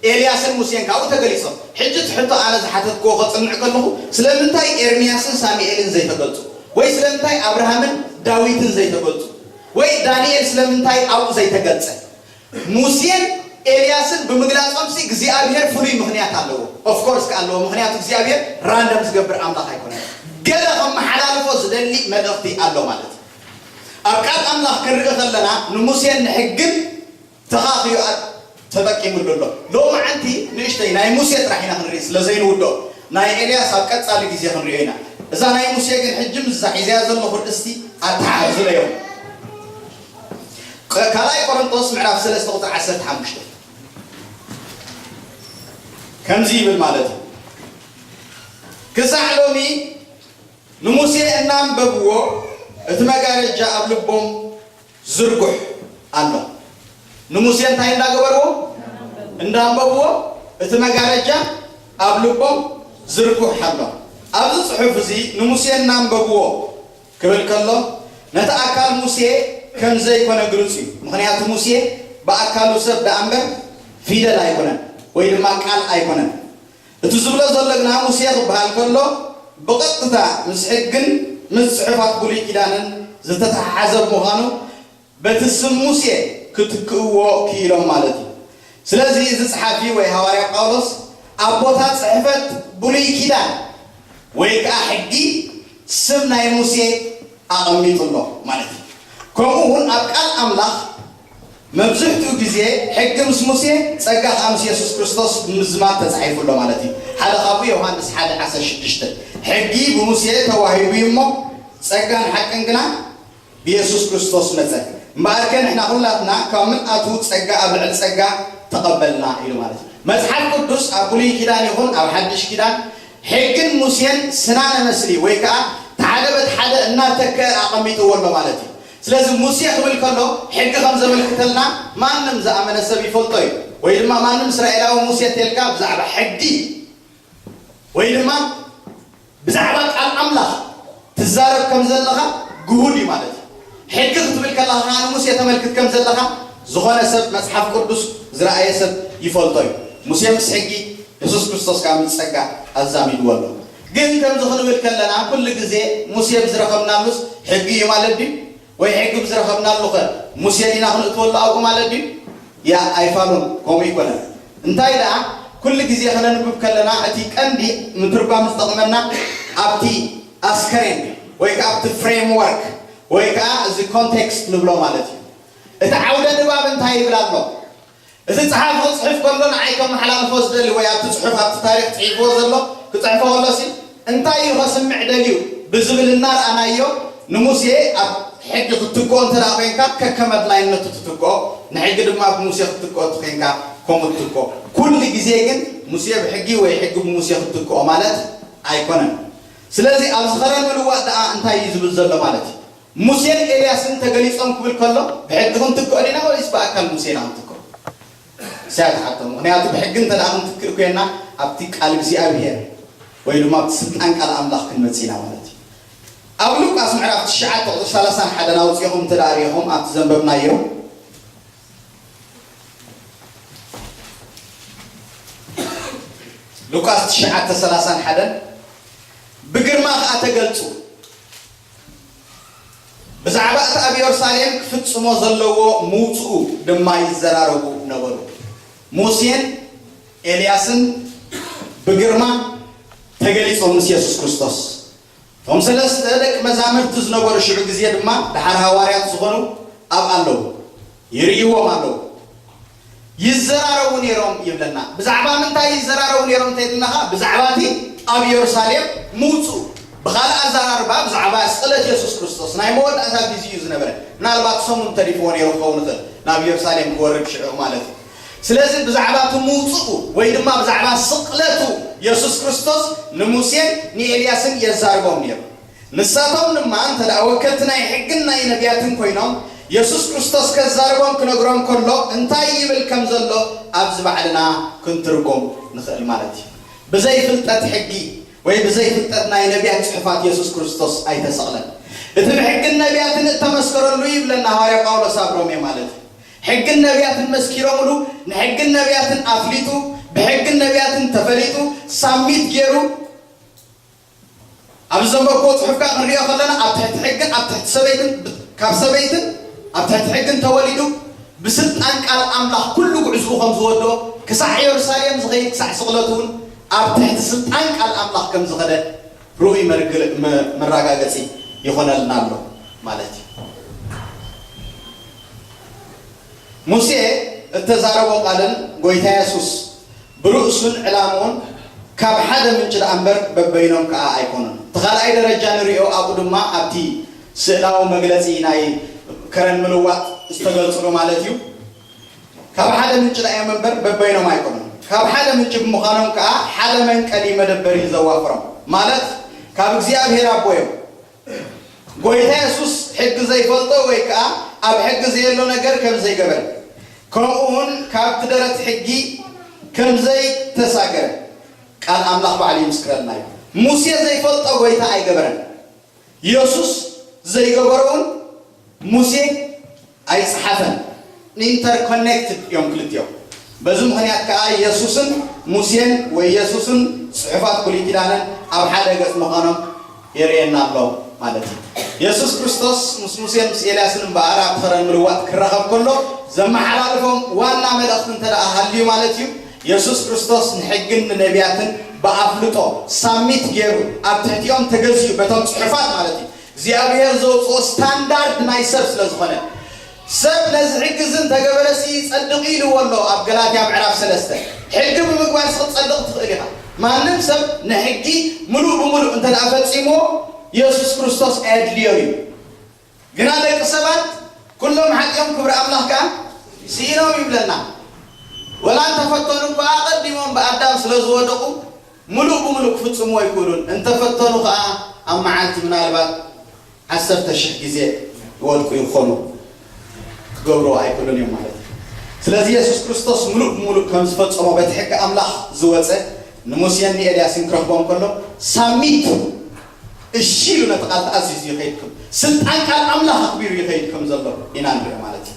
ኤልያስን ሙሴን ካብኡ ተገሊጾም። ሕጂ እቲ ሕቶ ኣነ ዝሓተትክዎ ከጽንዕ ከለኹ ስለምንታይ ኤርምያስን ሳሙኤልን ዘይተገልጹ? ወይ ስለምንታይ ኣብርሃምን ዳዊትን ዘይተገልጹ? ወይ ዳንኤል ስለምንታይ ኣብኡ ዘይተገልጸ? ሙሴን ኤልያስን ብምግላጾምሲ እግዚኣብሔር ፍሉይ ምኽንያት ኣለዎ። ኦፍኮርስ ከ ኣለዎ፣ ምኽንያቱ እግዚኣብሔር ራንደም ዝገብር ኣምላኽ ኣይኮነን። ገለ ከመሓላልፎ ዝደሊ መልእኽቲ ኣሎ ማለት እዩ። ኣብ ቃል ኣምላኽ ክንርኢ ከለና ንሙሴን ንሕግን ተኻኽዩ ተጠቂምሉ ኣሎ። ሎማዓንቲ ንእሽተይ ናይ ሙሴ ጥራሕ ኢና ክንርኢ ስለ ዘይንውድኦ ናይ ኤልያስ ኣብ ቀጻሊ ግዜ ክንሪኦ ኢና። እዛ ናይ ሙሴ ግን ሕጂ ምስዛ ሒዘያ ዘለኹ ርእስቲ ኣተሓሕዙለዮም። ካልኣይ ቆሮንቶስ ምዕራፍ ሰለስተ ቁፅሪ ዓሰርተ ሓሙሽተ ከምዚ ይብል ማለት እዩ። ክሳዕ ሎሚ ንሙሴ እናንበብዎ እቲ መጋረጃ ኣብ ልቦም ዝርጉሕ ኣሎ። ንሙሴ እንታይ እንዳገበርዎ? እንዳንበብዎ እቲ መጋረጃ ኣብ ልቦም ዝርጉሕ ኣሎ። ኣብዚ ጽሑፍ እዚ ንሙሴ እናንበብዎ ክብል ከሎ ነቲ ኣካል ሙሴ ከም ዘይኮነ ግሉጽ እዩ። ምኽንያቱ ሙሴ ብኣካሉ ሰብ ደኣ እምበር ፊደል ኣይኮነን ወይ ድማ ቃል ኣይኮነን። እቲ ዝብሎ ዘሎ ግና ሙሴ ክበሃል ከሎ ብቐጥታ ምስ ሕግን ምስ ጽሑፋት ብሉይ ኪዳንን ዝተተሓሓዘ ብምዃኑ በቲ ስም ሙሴ ክትክእዎ ክኢሎም ማለት እዩ። ስለዚ እዚ ጸሓፊ ወይ ሃዋርያ ጳውሎስ ኣብ ቦታ ጽሕፈት ብሉይ ኪዳን ወይ ከኣ ሕጊ ስም ናይ ሙሴ ኣቐሚጡ ኣሎ ማለት እዩ። ከምኡ እውን ኣብ ቃል ኣምላኽ መብዝሕትኡ ግዜ ሕጊ ምስ ሙሴ ጸጋ ከኣ ምስ የሱስ ክርስቶስ ብምዝማድ ተጻሒፉ ኣሎ ማለት እዩ። ሓደ ካብኡ ዮሃንስ ሓደ ዓሰርተ ሽዱሽተ ሕጊ ብሙሴ ተዋሂቡ እዩ እሞ ጸጋን ሓቅን ግና ብየሱስ ክርስቶስ መጸ። እምበኣርከ ንሕና ኩላትና ካብ ምልኣቱ ጸጋ ኣብ ልዕሊ ጸጋ ተቐበልና ኢሉ ማለት እዩ። መጽሓፍ ቅዱስ ኣብ ብሉይ ኪዳን ይኹን ኣብ ሓድሽ ኪዳን ሕግን ሙሴን ስናነ ምስሊ ወይ ከዓ እቲ ሓደ በቲ ሓደ እናተከ ኣቐሚጥዎ ኣሎ ማለት እዩ። ስለዚ ሙሴ ክብል ከሎ ሕጊ ከም ዘመልክተልና ማንም ዝኣመነ ሰብ ይፈልጦ እዩ። ወይ ድማ ማንም እስራኤላዊ ሙሴ ተልካ ብዛዕባ ሕጊ ወይ ድማ ብዛዕባ ቃል ኣምላኽ ትዛረብ ከም ዘለኻ ግሁድ እዩ ማለት እዩ። ሕጊ ክትብል ከለኻ ከዓ ንሙሴ ተመልክት ከም ዘለኻ ዝኾነ ሰብ መጽሓፍ ቅዱስ ዝረኣየ ሰብ ይፈልጦ እዩ። ሙሴ ምስ ሕጊ የሱስ ክርስቶስ ከዓ ምስ ጸጋ ኣዛሚድዎ ኣሎ። ግን ከምዚ ክንብል ከለና ኩሉ ግዜ ሙሴ ብዝረኸብናሉስ ሕጊ እዩ ማለት ድዩ? ወይ ሕጊ ብዝረኸብናሉ ኸ ሙሴ ዲና ክንእትወሉ ኣብኡ ማለት ድዩ? ያ ኣይፋሉን፣ ከምኡ ይኮነን። እንታይ ደኣ ኩሉ ግዜ ከነንብብ ከለና እቲ ቀንዲ ምትርጓም ዝጠቕመና ኣብቲ ኣስከሬን ወይ ከዓ ኣብቲ ፍሬምወርክ ወይ ከዓ እዚ ኮንቴክስት ንብሎ ማለት እዩ። እቲ ዓውደ ንባብ እንታይ ይብል ኣሎ? እቲ ጸሓፊ ክጽሕፍ ከሎ ንዓይ ከመሓላልፎ ዝደሊ ወይ ኣብቲ ጽሑፍ ኣብቲ ታሪኽ ጽሒፍዎ ዘሎ ክጽሕፎ ከሎሲ እንታይ እዩ ከስምዕ ደልዩ ብዝብል እናረኣናዮ ንሙሴ ኣብ ሕጊ ክትትክኦ እንተ ደኣ ኮይንካ ከከም ኣድላይነቱ ትትክኦ፣ ንሕጊ ድማ ብሙሴ ክትትክኦ እንተ ኮይንካ ከምኡ ትትክኦ። ኩሉ ግዜ ግን ሙሴ ብሕጊ ወይ ሕጊ ብሙሴ ክትትክኦ ማለት ኣይኮነን። ስለዚ ኣብዚ ኸረን ምልዋጥ ደኣ እንታይ እዩ ዝብል ዘሎ ማለት እዩ? ሙሴን ኤልያስን ተገሊጾም ክብል ከሎ ብሕጊ ክንትክኦ ዲና ወይስ ብኣካል ሙሴ ኢና ክንትክኦ? እዚኣ ትሓቶ። ምኽንያቱ ብሕጊ እንተ ደኣ ክንትክእ ኮይና ኣብቲ ቃል እግዚኣብሔር ወይ ድማ ኣብቲ ስልጣን ቃል ኣምላኽ ክንመጽእ ኢና ማለት እዩ። ኣብ ሉቃስ ምዕራፍ ትሽዓተ ቁጽሪ ሰላሳን ሓደን ኣውጺእኹም እንተ ደኣ ርኢኹም ኣብቲ ዘንበብናዮ ሉቃስ ትሽዓተ ሰላሳን ሓደን ብግርማ ከኣ ተገልጹ ብዛዕባ እቲ ኣብ የሩሳሌም ክፍጽሞ ዘለዎ ምውጽኡ ድማ ይዘራረቡ ነበሩ። ሙሴን ኤልያስን ብግርማ ምስ የሱስ ክርስቶስ። እቶም ሰለስተ ደቂ መዛሙርቲ ዝነበሩ ሽዑ ግዜ ድማ ደሓር ሃዋርያት ዝኾኑ ኣብ ኣለዉ፣ ይርእይዎም ኣለዉ። ይዘራረቡ ነይሮም ይብለና። ብዛዕባ ምንታይ ይዘራረቡ ነይሮም እንተይልናኻ፣ ብዛዕባ እቲ ኣብ ኢየሩሳሌም ምውፅኡ። ብኻልእ ኣዘራርባ፣ ብዛዕባ ስቕለት የሱስ ክርስቶስ ናይ መወዳእታ ግዜ እዩ ዝነበረ። ምናልባት ሰሙን ተሪፍዎ ነይሩ ክኸውን ይኽእል፣ ናብ ኢየሩሳሌም ክወርድ ሽዑ ማለት እዩ። ስለዚ ብዛዕባ እቲ ምውፅኡ ወይ ድማ ብዛዕባ ስቕለቱ የሱስ ክርስቶስ ንሙሴን ንኤልያስን የዛርቦም ነይሩ። ንሳቶም ድማ እንተ ደኣ ወከልቲ ናይ ሕግን ናይ ነቢያትን ኮይኖም፣ የሱስ ክርስቶስ ከዛርቦም ክነግሮም ከሎ እንታይ ይብል ከም ዘሎ ኣብዚ ባዕልና ክንትርጎም ንኽእል ማለት እዩ። ብዘይ ፍልጠት ሕጊ ወይ ብዘይ ፍልጠት ናይ ነቢያት ጽሑፋት የሱስ ክርስቶስ ኣይተሰቕለን። እቲ ብሕግን ነቢያትን እተመስከረሉ ይብለና ሃዋርያ ጳውሎስ ኣብ ሮሜ ማለት እዩ። ሕግን ነቢያትን መስኪሮምሉ፣ ንሕግን ነቢያትን ኣፍሊጡ፣ ብሕግን ነቢያትን ተፈሊጡ፣ ሳሚት ገይሩ፣ ኣብ ዘንበብክዎ ጽሑፍ ከኣ ክንሪኦ ከለና፣ ኣብ ትሕቲ ሕግን ኣብ ትሕቲ ሰበይትን፣ ካብ ሰበይትን ኣብ ትሕቲ ሕግን ተወሊዱ፣ ብስልጣን ቃል ኣምላኽ ኩሉ ጉዕዝኡ ከም ዝወድኦ፣ ክሳዕ የሩሳሌም ዝኸይድ፣ ክሳዕ ስቕለቱ እውን ኣብ ትሕቲ ስልጣን ቃል ኣምላኽ ከም ዝኸደ ርኡይ መርግል-፣ መ-፣ መረጋገጺ ይኾነልና ኣሎ ማለት እዩ። ሙሴ እተዛረቦ ቃልን ጐይታ የሱስ ብርእሱን ዕላምኡን ካብ ሓደ ምንጪ ደኣ እምበር በበይኖም ከኣ ኣይኮኑን። እቲ ካልኣይ ደረጃ ንርእዮ ኣብኡ ድማ ኣብቲ ስእላዊ መግለጺ ናይ ከረን ምልዋጥ ዝተገልጽሉ ማለት እዩ። ካብ ሓደ ምንጪ ደኣ እዮም እምበር በበይኖም ኣይኮኑን። ካብ ሓደ ምንጪ ብምዃኖም ከኣ ሓደ መንቀሊ መደበር እዩ ዘዋፍሮም። ማለት ካብ እግዚኣብሔር ኣቦ እዮም። ጐይታ የሱስ ሕጊ ዘይፈልጦ ወይ ከኣ ኣብ ሕጊ ዘየሎ ነገር ከም ዘይገበረ፣ ከምኡውን ካብቲ ደረት ሕጊ ከም ዘይተሳገረ ቃል ኣምላኽ ባዕሉ ይምስክረልና እዩ። ሙሴ ዘይፈልጦ ጐይታ ኣይገበረን። የሱስ ዘይገበሮ እውን ሙሴ ኣይጸሓፈን። ኢንተርኮኔክትድ እዮም ክልቲኦም። በዚ ምኽንያት ከኣ የሱስን ሙሴን ወይ የሱስን ጽሑፋት ብሉይ ኪዳንን ኣብ ሓደ ገጽ ምዃኖም የርእየና ኣሎ ማለት እዩ። የሱስ ክርስቶስ ምስ ሙሴን ምስ ኤልያስን እምበኣር ኣብ ከረን ምልዋጥ ክራኸብ ከሎ ዘመሓላልፎም ዋና መልእኽቲ እንተ ደኣ ሃልዩ ማለት እዩ፣ የሱስ ክርስቶስ ንሕግን ንነቢያትን ብኣፍልጦ ሳሚት ገይሩ ኣብ ትሕቲኦም ተገዚኡ በቶም ጽሑፋት ማለት እዩ እግዚኣብሔር ዘውፅኦ ስታንዳርድ ናይ ሰብ ስለ ዝኾነ፣ ሰብ ነዚ ሕጊ እዚ እንተገበረሲ ይጸድቕ ኢልዎ ኣሎ ኣብ ገላትያ ምዕራፍ ሰለስተ። ሕጊ ብምግባር ክትጸድቕ ትኽእል ኢኻ። ማንም ሰብ ንሕጊ ምሉእ ብምሉእ እንተ ደኣ ፈጺምዎ የሱስ ክርስቶስ ኣየድልዮ እዩ። ግና ደቂ ሰባት ኩሎም ሓጢኦም ክብሪ ኣምላኽ ከኣ ስኢኖም ይብለና። ወላ እንተፈተኑ እኳ ኣቐዲሞም ብኣዳም ስለ ዝወደቑ ምሉእ ብምሉእ ክፍጽምዎ ኣይክእሉን። እንተፈተኑ ከኣ ኣብ መዓልቲ ምናልባት ዓሰርተ ሽሕ ግዜ ይወድቁ ይኾኑ። ክገብርዎ ኣይክእሉን እዮም ማለት እዩ። ስለዚ የሱስ ክርስቶስ ምሉእ ብምሉእ ከም ዝፈጸሞ በቲ ሕጊ ኣምላኽ ዝወጸ ንሙሴን ንኤልያስን ክረኽቦም ከሎ ሳሚት እሺ ኢሉ ነቲ ቃል ተኣዚዙ ይኸይድ ከም ስልጣን ቃል ኣምላኽ ኣኽቢሩ ይኸይድ ከም ዘሎ ኢና ንሪኦ ማለት እዩ።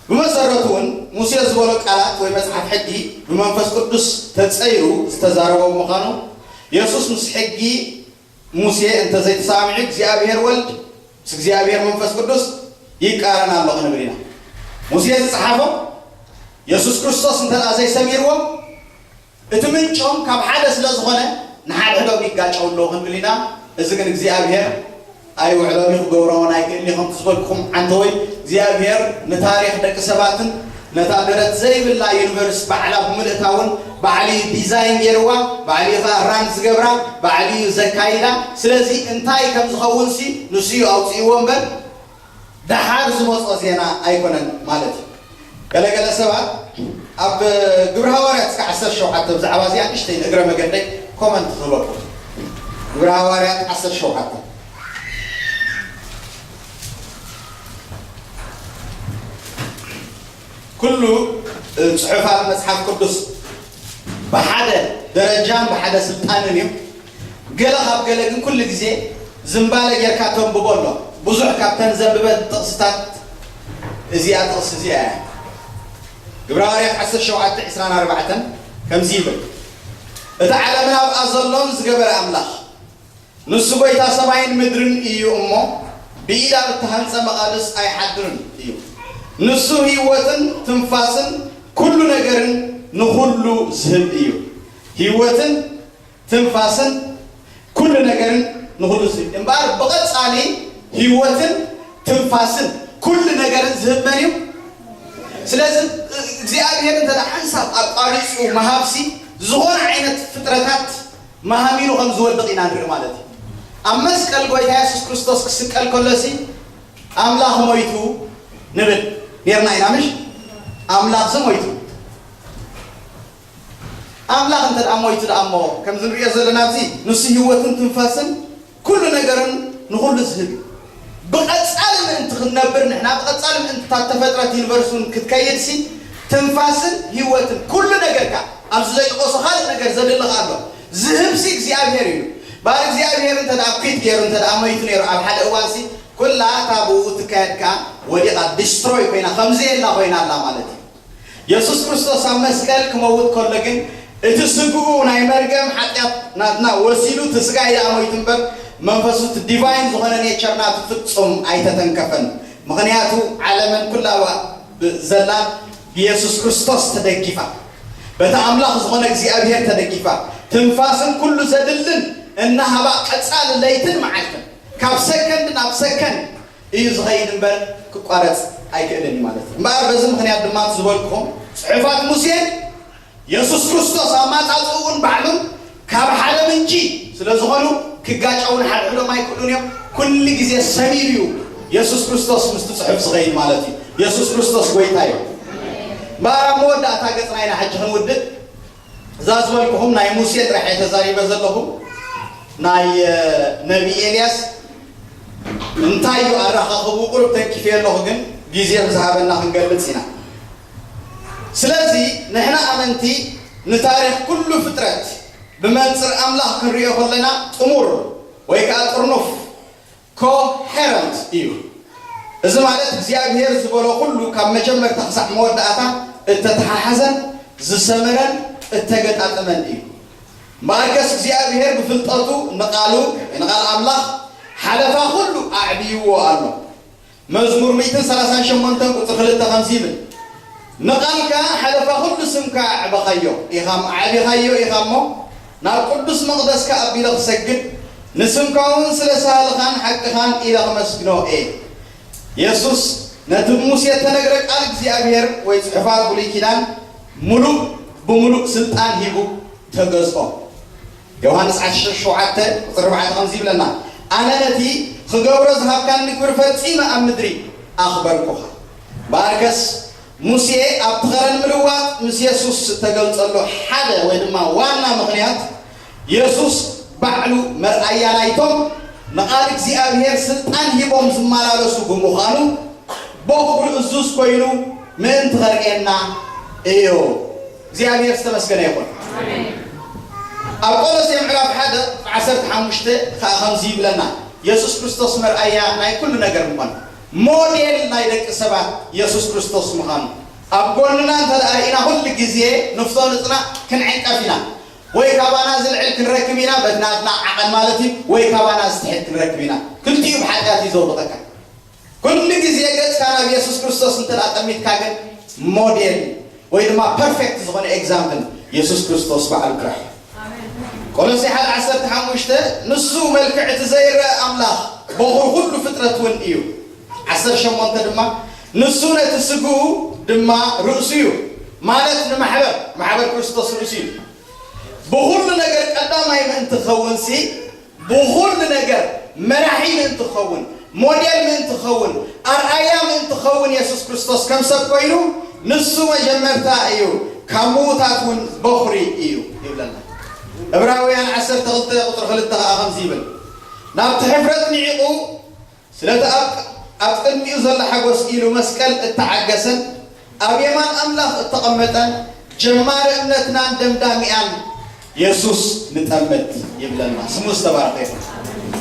ብመሰረቱ እውን ሙሴ ዝበሎ ቃላት ወይ መጽሓፍ ሕጊ ብመንፈስ ቅዱስ ተጸይሩ ዝተዛረቦ ምዃኑ የሱስ ምስ ሕጊ ሙሴ እንተዘይተሰማሚዑ እግዚኣብሔር ወልድ ምስ እግዚኣብሔር መንፈስ ቅዱስ ይቃረን ኣሎ ክንብል ኢና። ሙሴ ዝጸሓፎ የሱስ ክርስቶስ እንተ ደኣ ዘይሰሚርዎ እቲ ምንጮም ካብ ሓደ ስለ ዝኾነ ንሓድሕዶም ይጋጨው ኣለዉ ክንብል ኢና። እዚ ግን እግዚኣብሔር ኣይውዕሎን እዩ ክገብሮን ኣይክእልን እዩ። ከምቲ ዝበልኩኹም ዓንተወይ እግዚኣብሔር ንታሪኽ ደቂ ሰባትን ነታ ደረት ዘይብላ ዩኒቨርስ ባዕላ ብምልእታ እውን ባዕሉ እዩ ዲዛይን ገይርዋ፣ ባዕሉ እዩ ኸዓ ራን ዝገብራ፣ ባዕሉ እዩ ዘካይዳ። ስለዚ እንታይ ከም ዝኸውን ሲ ንሱ እዩ ኣውፅእዎ እምበር ደሓር ዝመጾ ዜና ኣይኮነን ማለት እዩ። ገለገለ ሰባት ኣብ ግብረ ሃዋርያት እስከ ዓሰርተ ሸውዓተ ብዛዕባ እዚኣ ንእሽተይ ንእግረ መገደይ ኮመንት ክህበኩም። ግብረ ሃዋርያት ዓሰርተ ሸውዓተ ኩሉ ጽሑፋት መጽሓፍ ቅዱስ ብሓደ ደረጃን ብሓደ ስልጣንን እዩ። ገለ ካብ ገለ ግን ኩሉ ግዜ ዝምባለ ጌርካ ተንብቦ ኣሎ። ብዙሕ ካብተን ዘንብበን ጥቕስታት እዚኣ ጥቕሲ እዚኣ እያ። ግብረ ሃዋርያት ዓሰርተ ሸውዓተ ዕስራን ኣርባዕተን ከምዚ ይብል፣ እቲ ዓለምን ኣብኣ ዘሎን ዝገበረ ኣምላኽ ንሱ ጐይታ ሰማይን ምድርን እዩ እሞ፣ ብኢድ ኣብ እተሃንጸ መቓልስ ኣይሓድርን እዩ። ንሱ ህይወትን ትንፋስን ኩሉ ነገርን ንኹሉ ዝህብ እዩ። ህይወትን ትንፋስን ኩሉ ነገርን ንኹሉ ዝህብ እምበኣር ብቐጻሊ ህይወትን ትንፋስን ኩሉ ነገርን ዝህብ መን እዩ? ስለዚ እግዚኣብሔር እንተ ደኣ ሓንሳብ ኣቋሪጹ መሃብሲ ዝኾነ ዓይነት ፍጥረታት መሃሚኑ ከም ዝወድቕ ኢና ንርኢ ማለት እዩ። ኣብ መስቀል ጎይታ የሱስ ክርስቶስ ክስቀል ከሎሲ ኣምላኽ ሞይቱ ንብል ኔርና ኢና ምሽ? ኣምላኽ ሞይቱ ኣምላኽ እንተ ደኣ ሞይቱ ደኣ እሞ ከምዚ ንሪኦ ዘለና ኣብዚ ንሱ ህይወትን ትንፋስን ኩሉ ነገርን ንኹሉ ዝህብ እዩ። ብቐጻሊ ምእንቲ ክንነብር ንሕና ብቐጻሊ ምእንቲ እታ ተፈጥረት ዩኒቨርስ እውን ክትከይድሲ ትንፋስን ህይወትን ኩሉ ነገርካ ኣብዚ ዘይጠቐሶ ካልእ ነገር ዘድልኻ ኣሎ ዝህብሲ እግዚኣብሔር እዩ። ባር እግዚኣብሔር እንተ ደኣ ኲት ገይሩ እንተ ደኣ ሞይቱ ነይሩ ኣብ ሓደ እዋንሲ ኩላ እታ ብኡ ትካየድ ከኣ ወዲቓ ዲስትሮይ ኮይና ከምዘየላ ኮይና ኣላ ማለት እዩ። የሱስ ክርስቶስ ኣብ መስቀል ክመውት ከሎ ግን እቲ ስግኡ ናይ መርገም ሓጢኣት ናትና ወሲዱ እቲ ስጋ ኢዳ ሞይቱ እምበር መንፈሱ እቲ ዲቫይን ዝኾነ ኔቸር ናቱ ፍጹም ኣይተተንከፈን። ምኽንያቱ ዓለምን ኩላዋ ዘላን ብየሱስ ክርስቶስ ተደጊፋ በቲ ኣምላኽ ዝኾነ እግዚኣብሔር ተደጊፋ ትንፋስን ኩሉ ዘድልን እናሃባ ቀጻሊ ለይትን መዓልትን ካብ ሰከንድ ናብ ሰከንድ እዩ ዝኸይድ እምበር ክቋረጽ ኣይክእልን እዩ ማለት እዩ። እምበኣር በዚ ምኽንያት ድማ እቲ ዝበልኩኹም ጽሑፋት ሙሴን የሱስ ክርስቶስ ኣማጻጽኡ እውን ባዕሉን ካብ ሓደ ምንጪ ስለ ዝኾኑ ክጋጨውን ሓድሕዶም ኣይክእሉን እዮም። ኩሉ ግዜ ሰሚሩ እዩ የሱስ ክርስቶስ ምስቲ ጽሑፍ ዝኸይድ ማለት እዩ። የሱስ ክርስቶስ ጎይታ እዩ። እምበኣር ኣብ መወዳእታ ገጽና ኢና ሕጂ ክንውድእ እዛ ዝበልኩኹም ናይ ሙሴ ጥራሕ እየ ተዛሪበ ዘለኹ። ናይ ነቢ ኤልያስ እንታይ እዩ ኣረኻኽቡ ቁሩብ ተንኪፈ ኣለኹ ግን ግዜ ብዝሃበና ክንገልጽ ኢና። ስለዚ ንሕና ኣመንቲ ንታሪኽ ኩሉ ፍጥረት ብመንፅር ኣምላኽ ክንሪኦ ከለና ጥሙር ወይ ከዓ ጥርኑፍ ኮሄረንት እዩ። እዚ ማለት እግዚኣብሔር ዝበሎ ኩሉ ካብ መጀመርታ ክሳዕ መወዳእታ እተተሓሓዘን ዝሰመረን እተገጣጠመን እዩ። እምበኣርከስ እግዚኣብሔር ብፍልጠቱ ንቓሉ ንቓል ኣምላኽ ሓለፋ ኩሉ ኣዕብይዎ ኣሎ። መዝሙር ሚእትን ሰላሳን ሸሞንተን ቁፅሪ ክልተ ከምዚ ይብል፣ ንቓልካ ሓለፋ ኩሉ ስምካ ኣዕበኻዮ ኢኻ ኣዕቢኻዮ ኢኻ እሞ ናብ ቅዱስ መቕደስካ ኣቢለ ክሰግድ ንስምካ እውን ስለ ሳህልኻን ሓቅኻን ኢለ ክመስግኖ እየ። የሱስ ነቲ ብሙሴ እተነግረ ቃል እግዚኣብሔር ወይ ጽሑፋት ብሉይ ኪዳን ሙሉእ ብሙሉእ ስልጣን ሂቡ ተገዝኦ። ዮሃንስ ዓሰርተ ሸውዓተ ቁፅሪ ኣርባዕተ ከምዚ ይብለና፣ ኣነ ነቲ ክገብሮ ዝሃብካኒ ግብሪ ፈጺመ ኣብ ምድሪ ኣኽበርኩኻ። እምበኣርከስ ሙሴ ኣብቲ ኸረን ምልዋጥ ምስ የሱስ እተገልጸሉ ሓደ ወይ ድማ ዋና ምኽንያት የሱስ ባዕሉ መርኣያ ናይቶም ንቓል እግዚኣብሔር ስልጣን ሂቦም ዝመላለሱ ብምዃኑ በኹሩ እዙዝ ኮይኑ ምእንቲ ኸርእየና እዩ። እግዚኣብሔር ዝተመስገነ ይኹን። ኣብ ቆሎሴ ምዕራፍ ሓደ ዓሰርተ ሓሙሽተ ከዓ ከምዚ ይብለና፣ የሱስ ክርስቶስ መርኣያ ናይ ኩሉ ነገር ምዃኑ ሞዴል ናይ ደቂ ሰባት የሱስ ክርስቶስ ምዃኑ ኣብ ጎንና እንተ ደኣ ርኢና ኩሉ ግዜ ንፍቶ ንፅና ክንዕንቀፍ ኢና። ወይ ካባና ዝልዕል ክንረክብ ኢና በቲ ናትና ዓቐን ማለት እዩ፣ ወይ ካባና ዝትሕት ክንረክብ ኢና። ክልቲኡ ብሓጢኣት እዩ ዘውድቐካ። ኩሉ ግዜ ገጽካ ናብ የሱስ ክርስቶስ እንተ ደኣ ጠሚትካ ግን ሞዴል ወይ ድማ ፐርፌክት ዝኾነ ኤግዛምፕል የሱስ ክርስቶስ በዓል ጥራሕ እዩ። ቆሎሴ ሓደ ዓሰርተ ሓሙሽተ ንሱ መልክዕ እቲ ዘይረአ ኣምላኽ በኹር ኩሉ ፍጥረት እውን እዩ። ዓሰርተ ሸሞንተ ድማ ንሱ ነቲ ስግኡ ድማ ርእሱ እዩ ማለት ንማሕበር ማሕበር ክርስቶስ ርእሱ እዩ። ብኹሉ ነገር ቀዳማይ ምእንቲ ክኸውንሲ ብኹሉ ነገር መራሒ ምእንቲ ክኸውን ሞዴል ምእንቲ ክኸውን ኣርኣያ ምእንቲ ክኸውን የሱስ ክርስቶስ ከም ሰብ ኮይኑ ንሱ መጀመርታ እዩ ካብ ምዉታት እውን በኹሪ እዩ ይብለና። ዕብራውያን ዓሰርተ ክልተ ቁፅሪ ክልተ ከዓ ከምዚ ይብል ናብቲ ሕፍረት ንዒቑ ስለቲ ኣብ ኣብ ቅድሚኡ ዘሎ ሓጎስ ኢሉ መስቀል እተዓገሰን ኣብ የማን ኣምላኽ እተቐመጠን ጀማሪ እምነትናን ደምዳሚኣን የሱስ ንጠምት ይብለና። ስሙ ዝተባረኸ ይኹን።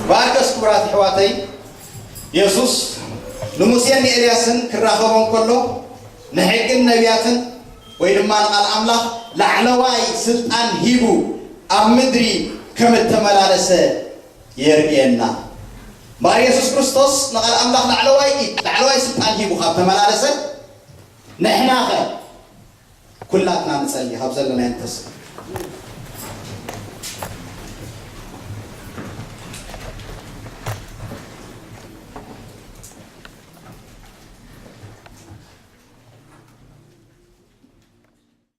በኣርከስ ክቡራት ኣሕዋተይ የሱስ ንሙሴን ንኤልያስን ክራኸቦም ከሎ ንሕግን ነቢያትን ወይ ድማ ንቓል ኣምላኽ ላዕለዋይ ስልጣን ሂቡ ኣብ ምድሪ ከም እተመላለሰ የርእየና። እምበኣር የሱስ ክርስቶስ ንቓል ኣምላኽ ላዕለዋይ ኢድ ላዕለዋይ ስልጣን ሂቡ ካብ ተመላለሰ ንሕናኸ ኩላትና ንጸሊ ካብ ዘለናዮ ንተስእ